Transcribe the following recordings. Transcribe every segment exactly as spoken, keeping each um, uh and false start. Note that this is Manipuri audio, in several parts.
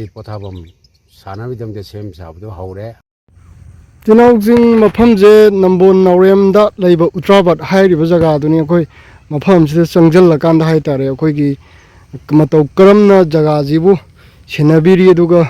ꯄꯣꯊꯥꯐꯝ ꯁꯥꯟꯅꯕꯒꯤꯗꯃꯛꯇ ꯁꯦꯝ ꯁꯥꯕꯗꯣ ꯍꯧꯔꯦ꯫ ꯇꯤꯅꯥꯎꯖꯤꯡ ꯃꯐꯝꯁꯦ ꯅꯝꯕꯣꯜ ꯅꯥꯎꯔꯦꯝꯗ ꯂꯩꯕ ꯎꯇ꯭ꯔꯥꯕꯥꯠ ꯍꯥꯏꯔꯤꯕ ꯖꯒꯥꯗꯨꯅꯤ꯫ ꯑꯩꯈꯣꯏ ꯃꯐꯝꯁꯤꯗ ꯆꯪꯁꯤꯜꯂꯀꯥꯟꯗ ꯍꯥꯏꯇꯥꯔꯦ, ꯑꯩꯈꯣꯏꯒꯤ ꯃꯇꯧ ꯀꯔꯝꯅ ꯖꯒꯥꯁꯤꯕꯨ ꯁꯦꯟꯅꯕꯤꯔꯤ, ꯑꯗꯨꯒ,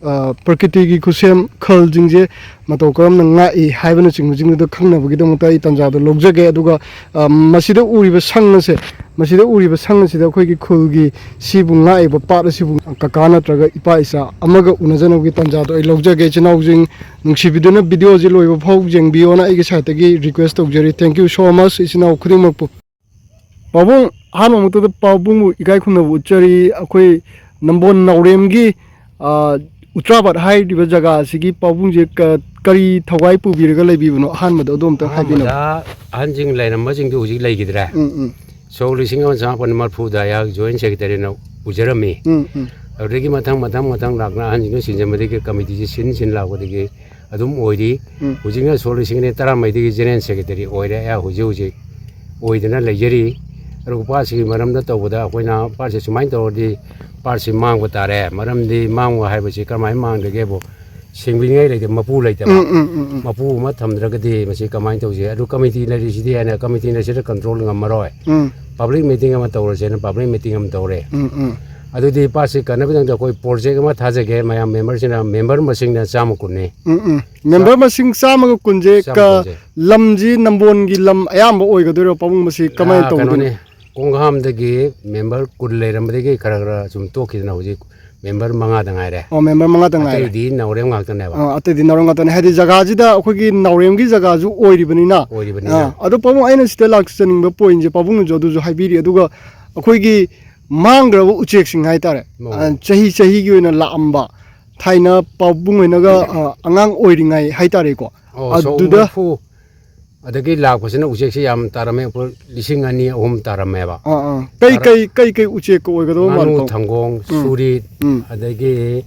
ꯑ, ꯄ꯭ꯔꯀꯤꯇꯤꯒꯤ ꯈꯨꯠꯁꯦꯝ ꯈꯜꯁꯤꯡꯁꯦ ꯃꯇꯧ ꯀꯔꯝꯅ ꯉꯥꯛꯏ ꯍꯥꯏꯕꯅꯆꯤꯡꯕꯁꯤꯡꯗꯨꯗ ꯈꯪꯅꯕꯒꯤꯗꯃꯛꯇ ꯑꯩ ꯇꯥꯟꯖꯥꯗꯣ ꯂꯧꯖꯒꯦ꯫ ꯑꯗꯨꯒ, ꯑ, ꯃꯁꯤꯗ ꯎꯔꯤꯕ ꯁꯪ ꯑꯁꯦ, ꯃꯁꯤꯗ ꯎꯔꯤꯕ ꯁꯪ ꯑꯁꯤꯗ ꯑꯩꯈꯣꯏꯒꯤ ꯈꯨꯜꯒꯤ ꯁꯤꯕꯨ ꯉꯥꯛꯏꯕ ꯄꯥꯠ ꯑꯁꯤꯕꯨ ꯀꯀꯥ ꯅꯠꯇ꯭ꯔꯒ ꯏꯄꯥ ꯏꯆꯥ ꯑꯃꯒ ꯎꯅꯖꯅꯕꯒꯤ ꯇꯥꯟꯖꯥꯗꯣ ꯑꯩ ꯂꯧꯖꯒꯦ꯫ ꯏꯆꯤꯟ ꯏꯅꯥꯎꯁꯤꯡ ꯅꯨꯡꯁꯤꯕꯤꯗꯨꯅ ꯚꯤꯗꯤꯑꯣꯁꯤ ꯂꯣꯏꯕ ꯐꯥꯎ ꯌꯦꯡꯕꯤꯌꯣꯅ ꯑꯩꯒꯤ ꯁꯥꯏꯠꯇꯒꯤ ꯔꯤꯀ꯭ꯋꯦꯁ ꯇꯧꯖꯔꯤ꯫ Thank you so much, ꯏꯆꯤꯟ ꯏꯅꯥꯎ ꯈꯨꯗꯤꯡꯃꯛꯄꯨ꯫ ꯄꯥꯕꯨꯡ, ꯑꯍꯥꯟꯕ ꯃꯛꯇꯗ ꯄꯥꯕꯨꯡꯕꯨ ꯏꯀꯥꯏ ꯈꯨꯝꯅꯕ ꯎꯠꯆꯔꯤ꯫ ꯑꯩꯈꯣꯏ ꯅꯝꯕꯣꯜ ꯅꯥꯎꯔꯦꯝꯒꯤ, ꯑ, ꯎꯇ꯭ꯔꯥꯕꯥꯠ ꯍꯥꯏꯔꯤꯕ ꯖꯒꯥ ꯑꯁꯤꯒꯤ ꯄꯥꯕꯨꯡꯁꯦ ꯀ-, ꯀꯔꯤ ꯊꯧꯒꯥꯏ ꯄꯨꯕꯤꯔꯒ ꯂꯩꯕꯤꯕꯅꯣ? ꯑꯍꯥꯟꯕꯗ ꯑꯗꯨ ꯑꯝꯇ ꯍꯥꯏꯕꯤꯅꯕ꯫ ꯑꯍꯥꯟꯕꯗ ꯑꯍꯟꯁꯤꯡ ꯂꯩꯔꯝꯕꯁꯤꯡꯗꯨ ꯍꯧꯖꯤꯛ ꯂꯩꯈꯤꯗ꯭ꯔꯦ꯫ ꯎꯝ, ꯎꯝ꯫ ꯁꯣꯛ ꯂꯤꯁꯤꯡ ꯑꯃ ꯆꯃꯥꯄꯟ ꯃꯔꯤꯐꯨꯗ ꯑꯩꯍꯥꯛ ꯖꯣꯏꯟ ꯁꯦꯀ꯭ꯔꯦꯇꯔꯤꯅ ꯄꯨꯖꯔꯝꯃꯤ꯫ ꯎꯝ, ꯎꯝ꯫ ꯑꯗꯨꯗꯒꯤ ꯃꯊꯪ, ꯃꯊꯪ, ꯃꯊꯪ ꯂꯥꯛꯇꯅ ꯑꯍꯟꯁꯤꯡꯗꯨ ꯁꯤꯟꯖꯟꯕꯗꯒꯤ ꯀꯃꯤꯇꯤꯁꯦ ꯁꯤꯟ, ꯁꯤꯟ ꯂꯥꯛꯄꯗꯒꯤ ꯑꯗꯨꯝ ꯑꯣꯏꯔꯤ꯫ ꯎꯝ꯫ ꯍꯧꯖꯤꯛꯅ ꯁꯣꯛ ꯂꯤꯁꯤꯡ ꯑꯅꯤ ꯇꯔꯥꯃꯔꯤꯗꯒꯤ ꯖꯦꯅꯔꯦꯜ ꯁꯦꯀ꯭ꯔꯦꯇꯔꯤ ꯑꯣꯏꯔꯦ꯫ ꯑꯩ ꯍꯧꯖꯤꯛ, ꯍꯧꯖꯤꯛ ꯑꯣꯏꯗꯅ ꯂꯩꯖꯔꯤ꯫ ꯑꯗꯨꯒ ꯄꯥꯠꯁꯤꯒꯤ ꯃꯔꯝꯗ ꯇꯧꯕꯗ ꯑꯩꯈꯣꯏꯅ ꯄꯥꯠꯁꯤ ꯁꯨꯃꯥꯏꯅ ꯇꯧꯔꯗꯤ ꯄꯥꯠꯁꯤ ꯃꯥꯡꯕ ꯇꯥꯔꯦ꯫ ꯃꯔꯝꯗꯤ ꯃꯥꯡꯕ ꯍꯥꯏꯕꯁꯤ ꯀꯔꯝꯍꯥꯏꯅ ꯃꯥꯡꯒꯦꯕꯨ ꯁꯦꯡꯕꯤꯅꯤꯡꯉꯥꯏ ꯂꯩꯇꯦ, ꯃꯄꯨ ꯂꯩꯇꯕ꯫ ꯎꯝ, ꯎꯝ, ꯎꯝ, ꯎꯝ꯫ ꯃꯄꯨ ꯑꯃ ꯊꯝꯗ꯭ꯔꯒꯗꯤ ꯃꯁꯤ ꯀꯃꯥꯏꯅ ꯇꯧꯁꯤ? ꯑꯗꯨ ꯀꯃꯤꯇꯤ ꯂꯩꯔꯤꯁꯤꯗꯤ ꯍꯥꯏꯅ ꯀꯃꯤꯇꯤ ꯂꯩꯁꯤꯗ ꯀꯟꯇ꯭ꯔꯣꯜ ꯉꯝꯃꯔꯣꯏ꯫ ꯎꯝ꯫ ꯄꯕ꯭ꯂꯤꯛ ꯃꯤꯇꯤꯡ ꯑꯃ ꯇꯧꯔꯁꯦꯅ ꯄꯕ꯭ꯂꯤꯛ ꯃꯤꯇꯤꯡ ꯑꯃ ꯇꯧꯔꯦ꯫ ꯎꯝ, ꯎꯝ꯫ ꯑꯗꯨꯗꯤ ꯄꯥꯠꯁꯤ ꯀꯟꯅꯕꯒꯤꯗꯃꯛꯇ ꯑꯩꯈꯣꯏ ꯄ꯭ꯔꯣꯖꯦꯛ ꯑꯃ ꯊꯥꯖꯒꯦ, ꯃꯌꯥꯝ ꯃꯦꯝꯕꯔꯁꯤꯡꯅ, ꯃꯦꯝꯕꯔ ꯃꯁꯤꯡꯅ ꯆꯥꯝꯃ ꯀꯨꯟꯅꯤ꯫ ꯎꯝ, ꯎꯝ꯫ ꯃꯦꯝꯕꯔ ꯃꯁꯤꯡ ꯆꯥꯝꯃꯒ ꯀꯨꯟꯁꯦ ꯆꯥꯝꯃ ꯀꯨꯟꯁꯦ꯫ ꯂꯝꯁꯤ ꯅꯝꯕꯣꯜꯒꯤ ꯂꯝ ꯑꯌꯥꯝꯕ ꯑꯣꯏꯒꯗꯣꯏꯔꯣ ꯄꯥꯕꯨꯡ? ꯃꯁꯤ ꯀꯃꯥꯏꯅ ꯑꯥ, ꯇꯧꯒꯗꯣꯏꯅꯣ? ꯀꯩꯅꯣꯅꯤ, ꯀꯣꯡꯒꯥꯝꯗꯒꯤ ꯃꯦꯝꯕꯔ ꯀꯨꯟ ꯂꯩꯔꯝꯕꯗꯒꯤ ꯈꯔ ꯈꯔ ꯁꯨꯝ ꯇꯣꯛꯈꯤꯗꯅ ꯍꯧꯖꯤꯛ ꯃꯦꯝꯕꯔ ꯃꯉꯥꯗ ꯉꯥꯏꯔꯦ꯫ ꯑꯣ, ꯃꯦꯝꯕꯔ ꯃꯉꯥꯗ ꯉꯥꯏꯔꯦ꯫ ꯑꯇꯩꯗꯤ ꯅꯥꯎꯔꯦꯝ ꯉꯥꯛꯇꯅꯦꯕ꯫ ꯑꯥ, ꯑꯇꯩꯗꯤ ꯅꯥꯎꯔꯦꯝ ꯉꯥꯛꯇꯅꯦ꯫ ꯍꯥꯏꯗꯤ ꯖꯒꯥꯁꯤꯗ ꯑꯩꯈꯣꯏꯒꯤ ꯅꯥꯎꯔꯦꯝꯒꯤ ꯖꯒꯥꯁꯨ ꯑꯣꯏꯔꯤꯕꯅꯤꯅ꯫ ꯑꯣꯏꯔꯤꯕꯅꯤꯅ꯫ ꯑꯥ, ꯑꯗꯣ ꯄꯥꯕꯨꯡ, ꯑꯩꯅ ꯁꯤꯗ ꯂꯥꯛꯆꯅꯤꯡꯕ ꯄꯣꯏꯟꯁꯦ ꯄꯥꯕꯨꯡꯅꯁꯨ ꯑꯗꯨꯁꯨ ꯍꯥꯏꯕꯤꯔꯤ, ꯑꯗꯨꯒ ꯑꯩꯈꯣꯏꯒꯤ ꯃꯥꯡꯈ꯭ꯔꯕ ꯎꯆꯦꯛꯁꯤꯡ ꯍꯥꯏꯇꯥꯔꯦ, ꯑꯣ꯫ ꯑꯥ, ꯆꯍꯤ ꯆꯍꯤꯒꯤ ꯑꯣꯏꯅ ꯂꯥꯛꯑꯝꯕ, ꯊꯥꯏꯅ ꯄꯥꯕꯨꯡ ꯍꯣꯏꯅꯒ, ꯑꯥ, ꯑꯉꯥꯡ ꯑꯣꯏꯔꯤꯉꯩ ꯍꯥꯏꯇꯥꯔꯦꯀꯣ, ꯑꯣ, ꯁꯣꯛ ꯑꯗꯨꯗ ꯃꯔꯤꯐꯨ ꯑꯗꯒꯤ ꯂꯥꯛꯄꯁꯤꯅ ꯎꯆꯦꯛꯁꯤ ꯌꯥꯝ ꯇꯥꯔꯝꯃꯦ, ꯂꯤꯁꯤꯡ ꯑꯅꯤ ꯑꯍꯨꯝ ꯇꯥꯔꯝꯃꯦꯕ꯫ ꯑꯥ, ꯑꯥ꯫ ꯀꯩ, ꯇꯥꯔ-, ꯀꯩ, ꯀꯩ, ꯀꯩ ꯎꯆꯦꯛꯀ ꯑꯣꯏꯒꯗꯧꯕ ꯉꯥꯅꯨ, ꯃꯥꯜꯂꯤ? ꯊꯪꯒꯣꯡ, ꯎꯝ꯫ ꯁꯨꯔꯤꯠ, ꯎꯝ꯫ ꯑꯗꯒꯤ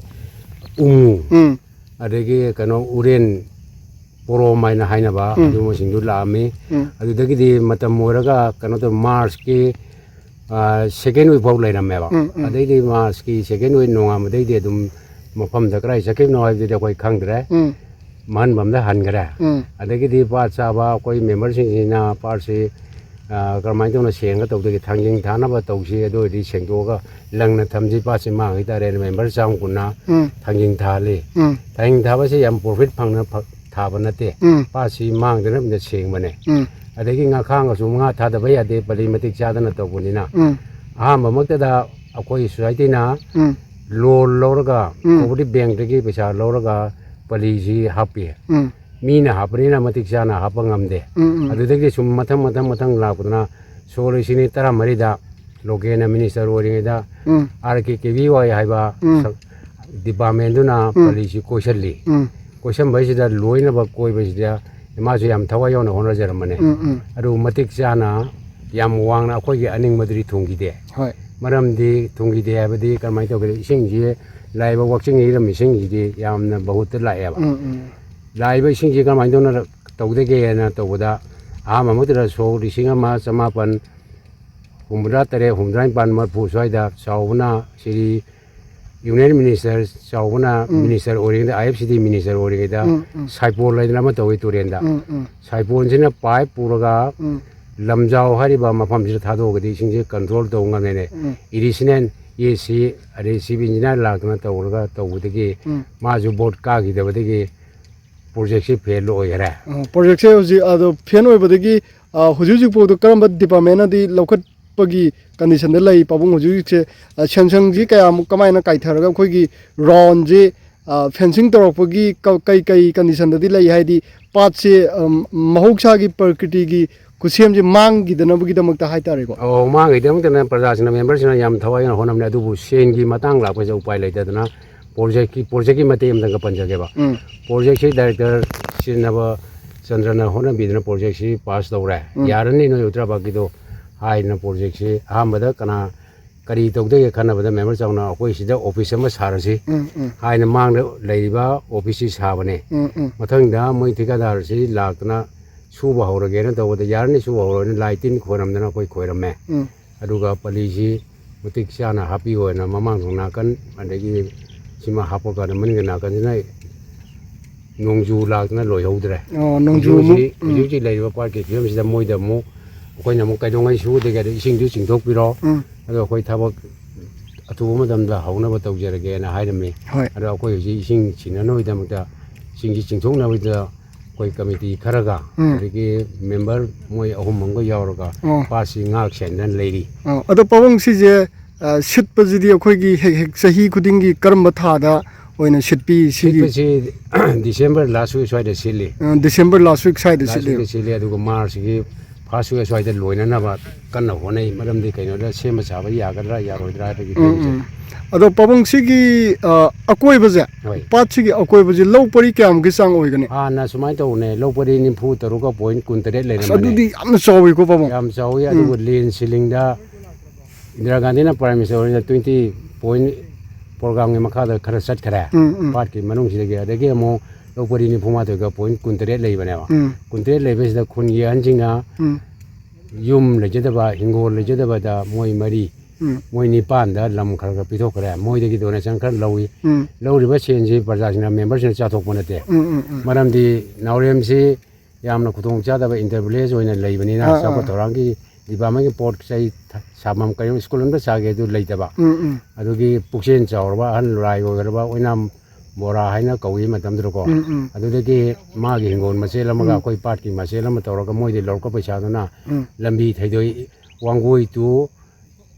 ꯎꯃꯨ, ꯎꯝ꯫ ꯑꯗꯒꯤ ꯀꯩꯅꯣ, ꯎꯔꯦꯟ ꯄꯣꯔꯣꯝ ꯍꯥꯏꯅ ꯍꯥꯏꯅꯕ, ꯎꯝ꯫ ꯑꯗꯨꯒꯨꯝꯕꯁꯤꯡꯗꯨ ꯂꯥꯛꯑꯝꯃꯤ꯫ ꯎꯝ꯫ ꯑꯗꯨꯗꯒꯤꯗꯤ ꯃꯇꯝ ꯑꯣꯏꯔꯒ ꯀꯩꯅꯣ ꯇꯧ, ꯃꯥꯔꯁꯀꯤ ꯁꯦꯀꯦꯟ ꯋꯤꯛ ꯐꯥꯎ ꯂꯩꯔꯝꯃꯦꯕ꯫ ꯎꯝ, ꯎꯝ꯫ ꯑꯗꯩꯗꯤ ꯃꯥꯔꯁꯀꯤ ꯁꯦꯀꯦꯟ ꯋꯤꯛ ꯅꯣꯡꯉꯥꯟꯕꯗꯩꯗꯤ ꯑꯗꯨꯝ ꯃꯐꯝꯗ ꯀꯗꯥꯏ ꯆꯠꯈꯤꯕꯅꯣ ꯍꯥꯏꯕꯗꯨꯗꯤ ꯑꯩꯈꯣꯏ ꯈꯪꯗ꯭ꯔꯦ꯫ ꯎꯝ꯫ ꯃꯍꯟꯕꯝꯗ ꯍꯟꯈ꯭ꯔꯦ꯫ ꯎꯝ꯫ ꯑꯗꯒꯤꯗꯤ ꯄꯥꯠ ꯆꯥꯕ ꯑꯩꯈꯣꯏ ꯃꯦꯝꯕꯔꯁꯤꯡꯁꯤꯅ ꯄꯥꯠꯁꯤ, ꯑ, ꯀꯔꯝꯍꯥꯏꯅ ꯇꯧꯅ ꯁꯦꯡꯉꯒ ꯇꯧꯗꯒꯦ, ꯊꯥꯡꯖꯤꯡ ꯊꯥꯅꯕ ꯇꯧꯁꯤ, ꯑꯗꯨ ꯑꯣꯏꯔꯗꯤ ꯁꯦꯡꯗꯣꯛꯑꯒ ꯂꯪꯅ ꯊꯝꯁꯤ, ꯄꯥꯠꯁꯤ ꯃꯥꯡꯈꯤ ꯇꯥꯔꯦꯅ ꯃꯦꯝꯕꯔ ꯆꯥꯝ ꯀꯨꯟꯅ ꯎꯝ꯫ ꯊꯥꯡꯖꯤꯡ ꯊꯥꯍꯜꯂꯤ꯫ ꯎꯝ꯫ ꯊꯥꯡꯖꯤꯡ ꯊꯥꯕꯁꯤ ꯌꯥꯝ ꯄ꯭ꯔꯣꯐꯤꯠ ꯐꯪꯅ ꯐ-, ꯊꯥꯕ ꯅꯠꯇꯦ꯫ ꯎꯝ꯫ ꯄꯥꯠꯁꯤ ꯃꯥꯡꯗꯅꯕ ꯁꯦꯡꯕꯅꯦ꯫ ꯎꯝ꯫ ꯑꯗꯒꯤ ꯉꯥꯈꯥ ꯉꯥꯆꯣꯝ ꯉꯥ ꯊꯥꯗꯕ ꯌꯥꯗꯦ, ꯄꯜꯂꯤ ꯃꯇꯤꯛ ꯆꯥꯗꯅ ꯇꯧꯕꯅꯤꯅ꯫ ꯎꯝ꯫ ꯑꯍꯥꯟꯕꯃꯛꯇꯗ ꯑꯩꯈꯣꯏ ꯁꯣꯁꯥꯏꯇꯤꯅ ꯎꯝ꯫ ꯂꯣꯟ ꯂꯧꯔꯒ, ꯎꯝ꯫ ꯀꯣꯑꯣꯄꯔꯦꯇꯤꯚ ꯕꯦꯡꯛꯇꯒꯤ ꯄꯩꯁꯥ ꯂꯧꯔꯒ ꯄꯜꯂꯤꯁꯤ ꯍꯥꯞꯄꯤ꯫ ꯎꯝ꯫ ꯃꯤꯅ ꯍꯥꯞꯄꯅꯤꯅ ꯃꯇꯤꯛ ꯆꯥꯅ ꯍꯥꯞꯄ ꯉꯝꯗꯦ꯫ ꯎꯝ, ꯎꯝ꯫ ꯑꯗꯨꯗꯒꯤ ꯁꯨꯝ ꯃꯊꯪ, ꯃꯊꯪ, ꯃꯊꯪ ꯂꯥꯛꯄꯗꯨꯅ ꯁꯣꯛ ꯂꯤꯁꯤꯡ ꯑꯅꯤ ꯇꯔꯥꯃꯔꯤꯗ ꯂꯣꯀꯦꯜꯅ ꯃꯤꯅꯤꯁꯇꯔ ꯑꯣꯏꯔꯤꯉꯩꯗ ꯎꯝ꯫ ꯑꯥꯔ ꯀꯦ ꯀꯦ ꯚꯤ ꯋꯥꯏ ꯍꯥꯏꯕ ꯎꯝ꯫ ꯁ-, ꯗꯤꯄꯥꯔꯠꯃꯦꯟꯗꯨꯅ ꯎꯝ꯫ ꯄꯜꯂꯤꯁꯤ ꯀꯣꯏꯁꯜꯂꯤ꯫ ꯎꯝ꯫ ꯀꯣꯏꯁꯟꯕꯩꯁꯤꯗ ꯂꯣꯏꯅꯕ ꯀꯣꯏꯕꯁꯤꯗ ꯃꯥꯁꯨ ꯌꯥꯝ ꯊꯋꯥꯏ ꯌꯥꯎꯅ ꯍꯣꯠꯅꯖꯔꯝꯕꯅꯦ꯫ ꯎꯝ, ꯎꯝ꯫ ꯑꯗꯨ ꯃꯇꯤꯛ ꯆꯥꯅ ꯌꯥꯝ ꯋꯥꯡꯅ ꯑꯩꯈꯣꯏꯒꯤ ꯑꯅꯤꯡꯕꯗꯨꯗꯤ ꯊꯨꯡꯈꯤꯗꯦ꯫ ꯍꯣꯏ꯫ ꯃꯔꯝꯗꯤ ꯊꯨꯡꯈꯤꯗꯦ ꯍꯥꯏꯕꯗꯤ ꯀꯃꯥꯏꯅ ꯇꯧꯒꯦꯗ, ꯏꯁꯤꯡꯁꯤ ꯂꯥꯛꯏꯕ ꯋꯥꯛꯆꯤꯡ ꯏꯔꯝ ꯏꯁꯤꯡꯁꯤꯗꯤ ꯌꯥꯝꯅ ꯃꯍꯨꯠꯇ ꯂꯥꯛꯑꯦꯕ꯫ ꯎꯝ, ꯎꯝ꯫ ꯂꯥꯛꯏꯕ ꯏꯁꯤꯡꯁꯤ ꯀꯃꯥꯏꯅ ꯇꯧꯅ ꯇꯧꯗꯒꯦꯅ ꯇꯧꯕꯗ, ꯑꯍꯥꯟꯕ ꯃꯛꯇꯗ ꯁꯣꯛ ꯂꯤꯁꯤꯡ ꯑꯃ ꯆꯃꯥꯄꯟ ꯍꯨꯝꯐꯨꯇꯔꯥ ꯇꯔꯦꯠ, ꯍꯨꯝꯐꯨꯇꯔꯥ ꯅꯤꯄꯥꯟ, ꯃꯔꯤꯐꯨ ꯁ꯭ꯋꯥꯏꯗ ꯆꯥꯎꯕꯅ ꯁꯤꯔꯤ ꯌꯨꯅꯤꯌꯟ ꯃꯤꯅꯤꯁꯇꯔ ꯆꯥꯎꯕꯅ ꯎꯝ꯫ ꯃꯤꯅꯤꯁꯇꯔ ꯑꯣꯏꯔꯤꯉꯩꯗ, ꯑꯥꯏ ꯑꯦꯐ ꯁꯤ ꯗꯤ ꯃꯤꯅꯤꯁꯇꯔ ꯑꯣꯏꯔꯤꯉꯩꯗ ꯎꯝ, ꯎꯝ꯫ ꯁꯥꯏꯄꯣꯟ ꯍꯥꯏꯗꯅ ꯑꯃ ꯇꯧꯏ ꯇꯨꯔꯦꯟꯗ꯫ ꯎꯝ, ꯎꯝ꯫ ꯁꯥꯏꯄꯣꯟꯁꯤꯅ ꯄꯥꯏꯞ ꯄꯨꯔꯒ ꯎꯝ꯫ ꯂꯝꯖꯥꯎ ꯍꯥꯏꯔꯤꯕ ꯃꯐꯝꯁꯤꯗ ꯊꯥꯗꯣꯛꯑꯒꯗꯤ ꯏꯁꯤꯡꯁꯦ ꯀꯟꯇ꯭ꯔꯣꯜ ꯇꯧꯕ ꯉꯝꯃꯦꯅꯦ꯫ ꯎꯝ꯫ ꯏꯔꯤꯁꯅꯦꯜ ꯑꯦ ꯁꯤ, ꯑꯗꯩ ꯆꯤꯐ ꯏꯟꯖꯤꯅꯤꯌꯥꯔ ꯂꯥꯛꯇꯅ ꯇꯧꯔꯒ ꯇꯧꯕꯗꯒꯤ ꯎꯝ꯫ ꯃꯥꯁꯨ ꯚꯣꯠ ꯀꯥꯈꯤꯗꯕꯗꯒꯤ ꯄ꯭ꯔꯣꯖꯦꯛꯁꯤ ꯐꯦꯜ ꯑꯣꯏꯈꯔꯦ꯫ ꯑꯣ, ꯄ꯭ꯔꯣꯖꯦꯛꯁꯦ ꯍꯧꯖꯤꯛ ꯑꯗꯣ ꯐꯦꯜ ꯑꯣꯏꯕꯗꯒꯤ, ꯑ, ꯍꯧꯖꯤꯛ ꯍꯧꯖꯤꯛ ꯐꯥꯎꯗ ꯀꯔꯝꯕ ꯗꯤꯄꯥꯔꯠꯃꯦꯟꯅꯗꯤ ꯂꯧꯈꯠꯄꯒꯤ ꯀꯟꯗꯤꯁꯟꯗ ꯂꯩ, ꯄꯥꯕꯨꯡ? ꯍꯧꯖꯤꯛ ꯍꯧꯖꯤꯛꯁꯦ, ꯑ, ꯁꯦꯟꯁꯟꯁꯤ ꯀꯌꯥꯃꯨꯛ ꯀꯃꯥꯏꯅ ꯀꯥꯏꯊꯔꯒ ꯑꯩꯈꯣꯏꯒꯤ ꯔꯥꯎꯟꯁꯦ, ꯑ, ꯐꯦꯟꯁꯤꯡ ꯇꯧꯔꯛꯄꯒꯤ ꯀ-, ꯀꯩ ꯀꯩ ꯀꯟꯗꯤꯁꯟꯗꯗꯤ ꯂꯩ? ꯍꯥꯏꯗꯤ ꯄꯥꯠꯁꯦ, ꯑꯝ, ꯃꯍꯧꯁꯥꯒꯤ ꯄ꯭ꯔꯀ꯭ꯔꯤꯇꯤꯒꯤ ꯈꯨꯠꯁꯦꯝꯁꯦ ꯃꯥꯡꯈꯤꯗꯅꯕꯒꯤꯗꯃꯛꯇ ꯍꯥꯏꯇꯥꯔꯦꯀꯣ꯫ ꯑꯣ, ꯃꯥꯡꯈꯤꯗꯃꯛꯇꯅ ꯄ꯭ꯔꯖꯥꯁꯤꯡꯅ, ꯃꯦꯝꯕꯔꯁꯤꯡꯅ ꯌꯥꯝ ꯊꯋꯥꯏ ꯌꯥꯎꯅ ꯍꯣꯠꯅꯕꯅꯦ, ꯑꯗꯨꯕꯨ ꯁꯦꯟꯒꯤ ꯃꯇꯥꯡ ꯂꯥꯛꯄꯁꯤꯗ ꯎꯄꯥꯏ ꯂꯩꯇꯗꯅ ꯄ꯭ꯔꯣꯖꯦꯛꯀꯤ, ꯄ꯭ꯔꯣꯖꯦꯛꯀꯤ ꯃꯇꯦꯛ ꯑꯃꯇꯪꯒ ꯄꯟꯖꯒꯦꯕ꯫ ꯎꯝ꯫ ꯄ꯭ꯔꯣꯖꯦꯛꯁꯤ ꯗꯥꯏꯔꯦꯛꯇꯔ ꯁꯤꯖꯤꯟꯅꯕ ꯆꯟꯗ꯭ꯔꯅ ꯍꯣꯠꯅꯕꯤꯗꯅ ꯄ꯭ꯔꯣꯖꯦꯛꯁꯤ ꯄꯥꯁ ꯇꯧꯔꯦ꯫ ꯎꯝ꯫ ꯌꯥꯔꯅꯤ ꯅꯣꯏ ꯎꯇ꯭ꯔꯥꯕꯥꯛꯀꯤꯗꯣ ꯍꯥꯏꯗꯅ ꯄ꯭ꯔꯣꯖꯦꯛꯁꯤ ꯑꯍꯥꯟꯕꯗ ꯀꯅꯥ ꯀꯔꯤ ꯇꯧꯗꯒꯦ ꯈꯟꯅꯕꯗ ꯃꯦꯝꯕꯔ ꯆꯥꯎꯅ ꯑꯩꯈꯣꯏ ꯁꯤꯗ ꯑꯣꯐꯤꯁ ꯑꯃ ꯁꯥꯔꯁꯤ ꯎꯝ, ꯎꯝ꯫ ꯍꯥꯏꯅ ꯃꯥꯡꯗ ꯂꯩꯔꯤꯕ ꯑꯣꯐꯤꯁꯁꯤ ꯁꯥꯕꯅꯦ꯫ ꯎꯝ, ꯎꯝ꯫ ꯃꯊꯪꯗ ꯃꯣꯏ ꯊꯤꯀꯥꯗꯥꯔꯁꯤ ꯂꯥꯛꯇꯅ ꯁꯨꯕ ꯍꯧꯔꯒꯦꯅ ꯇꯧꯕꯗ ꯌꯥꯔꯅꯤ ꯁꯨꯕ ꯍꯧꯔꯣꯅ ꯂꯥꯏ ꯇꯤꯟ ꯈꯣꯏꯔꯝꯗꯅ ꯑꯩꯈꯣꯏ ꯈꯣꯏꯔꯝꯃꯦ꯫ ꯎꯝ꯫ ꯑꯗꯨꯒ ꯄꯂꯤꯁꯤ ꯃꯇꯤꯛ ꯆꯥꯅ ꯍꯥꯞꯄꯤꯌꯣꯅ ꯃꯃꯥꯡ ꯊꯪ ꯅꯥꯀꯟ, ꯑꯗꯒꯤ ꯁꯤꯃ ꯍꯥꯞꯄꯀꯥꯟꯗ ꯃꯅꯤꯡꯒꯤ ꯅꯥꯀꯟꯁꯤꯅ ꯅꯣꯡꯖꯨ ꯂꯥꯛꯇꯅ ꯂꯣꯏꯍꯧꯗ꯭ꯔꯦ꯫ ꯑꯣ, ꯅꯣꯡꯖꯨ ꯍꯧꯖꯤꯛ ꯑꯃꯨꯛ, ꯍꯧꯖꯤꯛ, ꯍꯧꯖꯤꯛ ꯍꯧꯖꯤꯛ ꯂꯩꯔꯤꯕ ꯄꯥꯠꯀꯤ ꯐꯤꯕꯝꯁꯤꯗ ꯃꯣꯏꯗ ꯑꯃꯨꯛ ꯑꯩꯈꯣꯏꯅ ꯑꯃꯨꯛ ꯀꯩꯗꯧꯉꯩ ꯁꯨꯒꯗꯒꯦ, ꯑꯗꯣ ꯏꯁꯤꯡꯗꯨ ꯆꯤꯡꯊꯣꯛꯄꯤꯔꯣ, ꯎꯝ꯫ ꯑꯗꯣ ꯑꯩꯈꯣꯏ ꯊꯕꯛ ꯑꯊꯨꯕ ꯃꯇꯝꯗ ꯍꯧꯅꯕ ꯇꯧꯖꯔꯒꯦꯅ ꯍꯥꯏꯔꯝꯃꯤ꯫ ꯍꯣꯏ꯫ ꯑꯗꯣ ꯑꯩꯈꯣꯏ ꯍꯧꯖꯤꯛ ꯏꯁꯤꯡ ꯁꯤꯟꯅꯅꯕꯒꯤꯗꯃꯛꯇ, ꯏꯁꯤꯡꯁꯤ ꯆꯤꯡꯊꯣꯛꯅꯕꯒꯤꯗꯃꯛꯇ ꯑꯩꯈꯣꯏ ꯀꯃꯤꯇꯤ ꯈꯔꯒ, ꯎꯝ꯫ ꯑꯗꯒꯤ ꯃꯦꯝꯕꯔ ꯃꯣꯏ ꯑꯍꯨꯝ ꯑꯃꯒ ꯌꯥꯎꯔꯒ ꯑꯣ꯫ ꯄꯥꯠꯁꯤ ꯉꯥꯛ ꯁꯦꯟꯗꯅ ꯂꯩꯔꯤ꯫ ꯑꯣ, ꯑꯗꯣ ꯄꯥꯕꯨꯡ, ꯁꯤꯁꯦ, ꯑ, ꯁꯤꯠꯄꯁꯤꯗꯤ ꯑꯩꯈꯣꯏꯒꯤ ꯍꯦꯛ ꯍꯦꯛ ꯆꯍꯤ ꯈꯨꯗꯤꯡꯒꯤ ꯀꯔꯝꯕ ꯊꯥꯗ ꯑꯣꯏꯅ ꯁꯤꯠꯄꯤ ꯁꯤꯒꯤ? ꯁꯤꯠꯄꯁꯤ December last week ꯁ꯭ꯋꯥꯏꯗ ꯁꯤꯠꯂꯤ꯫ ꯑ, December last week ꯁ꯭ꯋꯥꯏꯗ Last ꯁꯤꯠꯂꯤ꯫ week ꯁꯤꯠꯂꯤ, ꯑꯗꯨꯒ March ꯀꯤ first week ꯁ꯭ꯋꯥꯏꯗ ꯂꯣꯏꯅꯅꯕ ꯀꯟꯅ ꯍꯣꯠꯅꯩ꯫ ꯃꯔꯝꯗꯤ ꯀꯩꯅꯣꯗ ꯁꯦꯝꯕ ꯁꯥꯕ ꯌꯥꯒꯗ꯭ꯔꯥ ꯌꯥꯔꯣꯏꯗ꯭ꯔꯥ ꯍꯥꯏꯕꯒꯤ ꯎꯝ, ꯐꯤꯕꯝꯁꯦ꯫ ꯎꯝ꯫ ꯑꯗꯣ ꯄꯥꯕꯨꯡ, ꯁꯤꯒꯤ, ꯑ, ꯑꯀꯣꯏꯕꯁꯦ, ꯍꯣꯏ꯫ ꯄꯥꯠꯁꯤꯒꯤ ꯑꯀꯣꯏꯕꯁꯦ ꯂꯧ ꯄꯔꯤ ꯀꯌꯥꯃꯨꯛꯀꯤ ꯆꯥꯡ ꯑꯣꯏꯒꯅꯤ? ꯍꯥꯟꯅ ꯁꯨꯃꯥꯏꯅ ꯇꯧꯕꯅꯦ, ꯂꯧ ꯄꯔꯤ ꯅꯤꯐꯨ ꯇꯔꯨꯛꯀ point ꯀꯨꯟꯇꯔꯦꯠ ꯑꯁ, ꯂꯩꯔꯝꯕꯅꯦ꯫ ꯑꯗꯨꯗꯤ ꯌꯥꯝꯅ ꯆꯥꯎꯋꯤꯀꯣ ꯄꯥꯕꯨꯡ꯫ ꯌꯥꯝ ꯆꯥꯎꯋꯤ꯫ ꯑꯗꯨꯕꯨ land ceiling ꯗ ꯏꯟꯗꯤꯔꯥ ꯒꯥꯟꯙꯤꯅ Prime Minister ꯑꯣꯏꯔꯤꯉꯩꯗ twenty point programme ꯒꯤ ꯃꯈꯥꯗ ꯈꯔ ꯆꯠꯈ꯭ꯔꯦ꯫ ꯎꯝ, ꯎꯝ꯫ ꯄꯥꯠꯀꯤ ꯃꯅꯨꯡꯁꯤꯗꯒꯤ, ꯑꯗꯒꯤ ꯑꯃꯨꯛ ꯂꯧ ꯄꯔꯤ ꯅꯤꯐꯨ ꯃꯉꯥꯗ point ꯀꯨꯟꯇꯔꯦꯠ ꯂꯩꯕꯅꯦꯕ꯫ ꯎꯝ꯫ ꯀꯨꯟꯇꯔꯦꯠ ꯂꯩꯕꯁꯤꯗ ꯈꯨꯟꯒꯤ ꯑꯍꯟꯁꯤꯡꯅ ꯎꯝ꯫ ꯌꯨꯝ ꯂꯩꯖꯗꯕ, ꯍꯤꯡꯒꯣꯜ ꯂꯩꯖꯗꯕꯗ ꯃꯣꯏ ꯃꯔꯤ, ꯎꯝ꯫ ꯃꯣꯏ ꯅꯤꯄꯥꯟꯗ ꯂꯝ ꯈꯔ ꯈꯔ ꯄꯤꯊꯣꯛꯈ꯭ꯔꯦ꯫ ꯃꯣꯏꯗꯒꯤ donation ꯈꯔ ꯂꯧꯏ꯫ ꯎꯝ꯫ ꯂꯧꯔꯤꯕ ꯁꯦꯟꯁꯤ ꯄ꯭ꯔꯖꯥꯁꯤꯡꯅ, member ꯁꯤꯡꯅ ꯆꯥꯊꯣꯛꯄ ꯅꯠꯇꯦ꯫ ꯎꯝ, ꯎꯝ, ꯎꯝ꯫ ꯃꯔꯝꯗꯤ ꯅꯥꯎꯔꯦꯝꯁꯤ ꯌꯥꯝꯅ ꯈꯨꯗꯣꯡ ꯆꯥꯗꯕ ꯏꯟꯗꯤꯌꯥ ꯚꯤꯂꯦꯖ ꯑꯣꯏꯅ ꯂꯩꯕꯅꯤꯅ, ꯑꯥ, ꯆꯥꯎꯈꯠ ꯑꯥ꯫ ꯊꯧꯔꯥꯡꯒꯤ department ꯀꯤ ꯄꯣꯠ ꯆꯩ ꯊ-, ꯁꯥꯐꯝ ꯀꯩꯅꯣ, ꯁ꯭ꯀꯨꯜ ꯑꯃꯗ ꯁꯥꯒꯦ ꯑꯗꯨ ꯂꯩꯇꯕ꯫ ꯎꯝ, ꯎꯝ꯫ ꯑꯗꯨꯒꯤ ꯄꯨꯛꯆꯦꯜ ꯆꯥꯎꯔꯕ ꯑꯍꯜ ꯂꯥꯏ ꯑꯣꯏꯈ꯭ꯔꯕ ꯑꯣꯏꯅꯥꯝ ꯕꯣꯔꯥ ꯍꯥꯏꯅ ꯀꯧꯏ ꯃꯇꯝꯗꯨꯗꯀꯣ꯫ ꯎꯝ, ꯎꯝ꯫ ꯑꯗꯨꯗꯒꯤ ꯃꯥꯒꯤ ꯍꯤꯡꯒꯣꯜ ꯃꯆꯦꯠ ꯑꯃꯒ ꯎꯝ꯫ ꯑꯩꯈꯣꯏ ꯄꯥꯠꯀꯤ ꯃꯆꯦꯠ ꯑꯃ ꯇꯧꯔꯒ ꯃꯣꯏꯗꯤ ꯂꯧꯔꯛꯄ ꯄꯩꯁꯥꯗꯨꯅ ꯎꯝ꯫ ꯂꯝꯕꯤ ꯊꯩꯗꯣꯛꯏ, ꯋꯥꯡꯒꯣꯏ to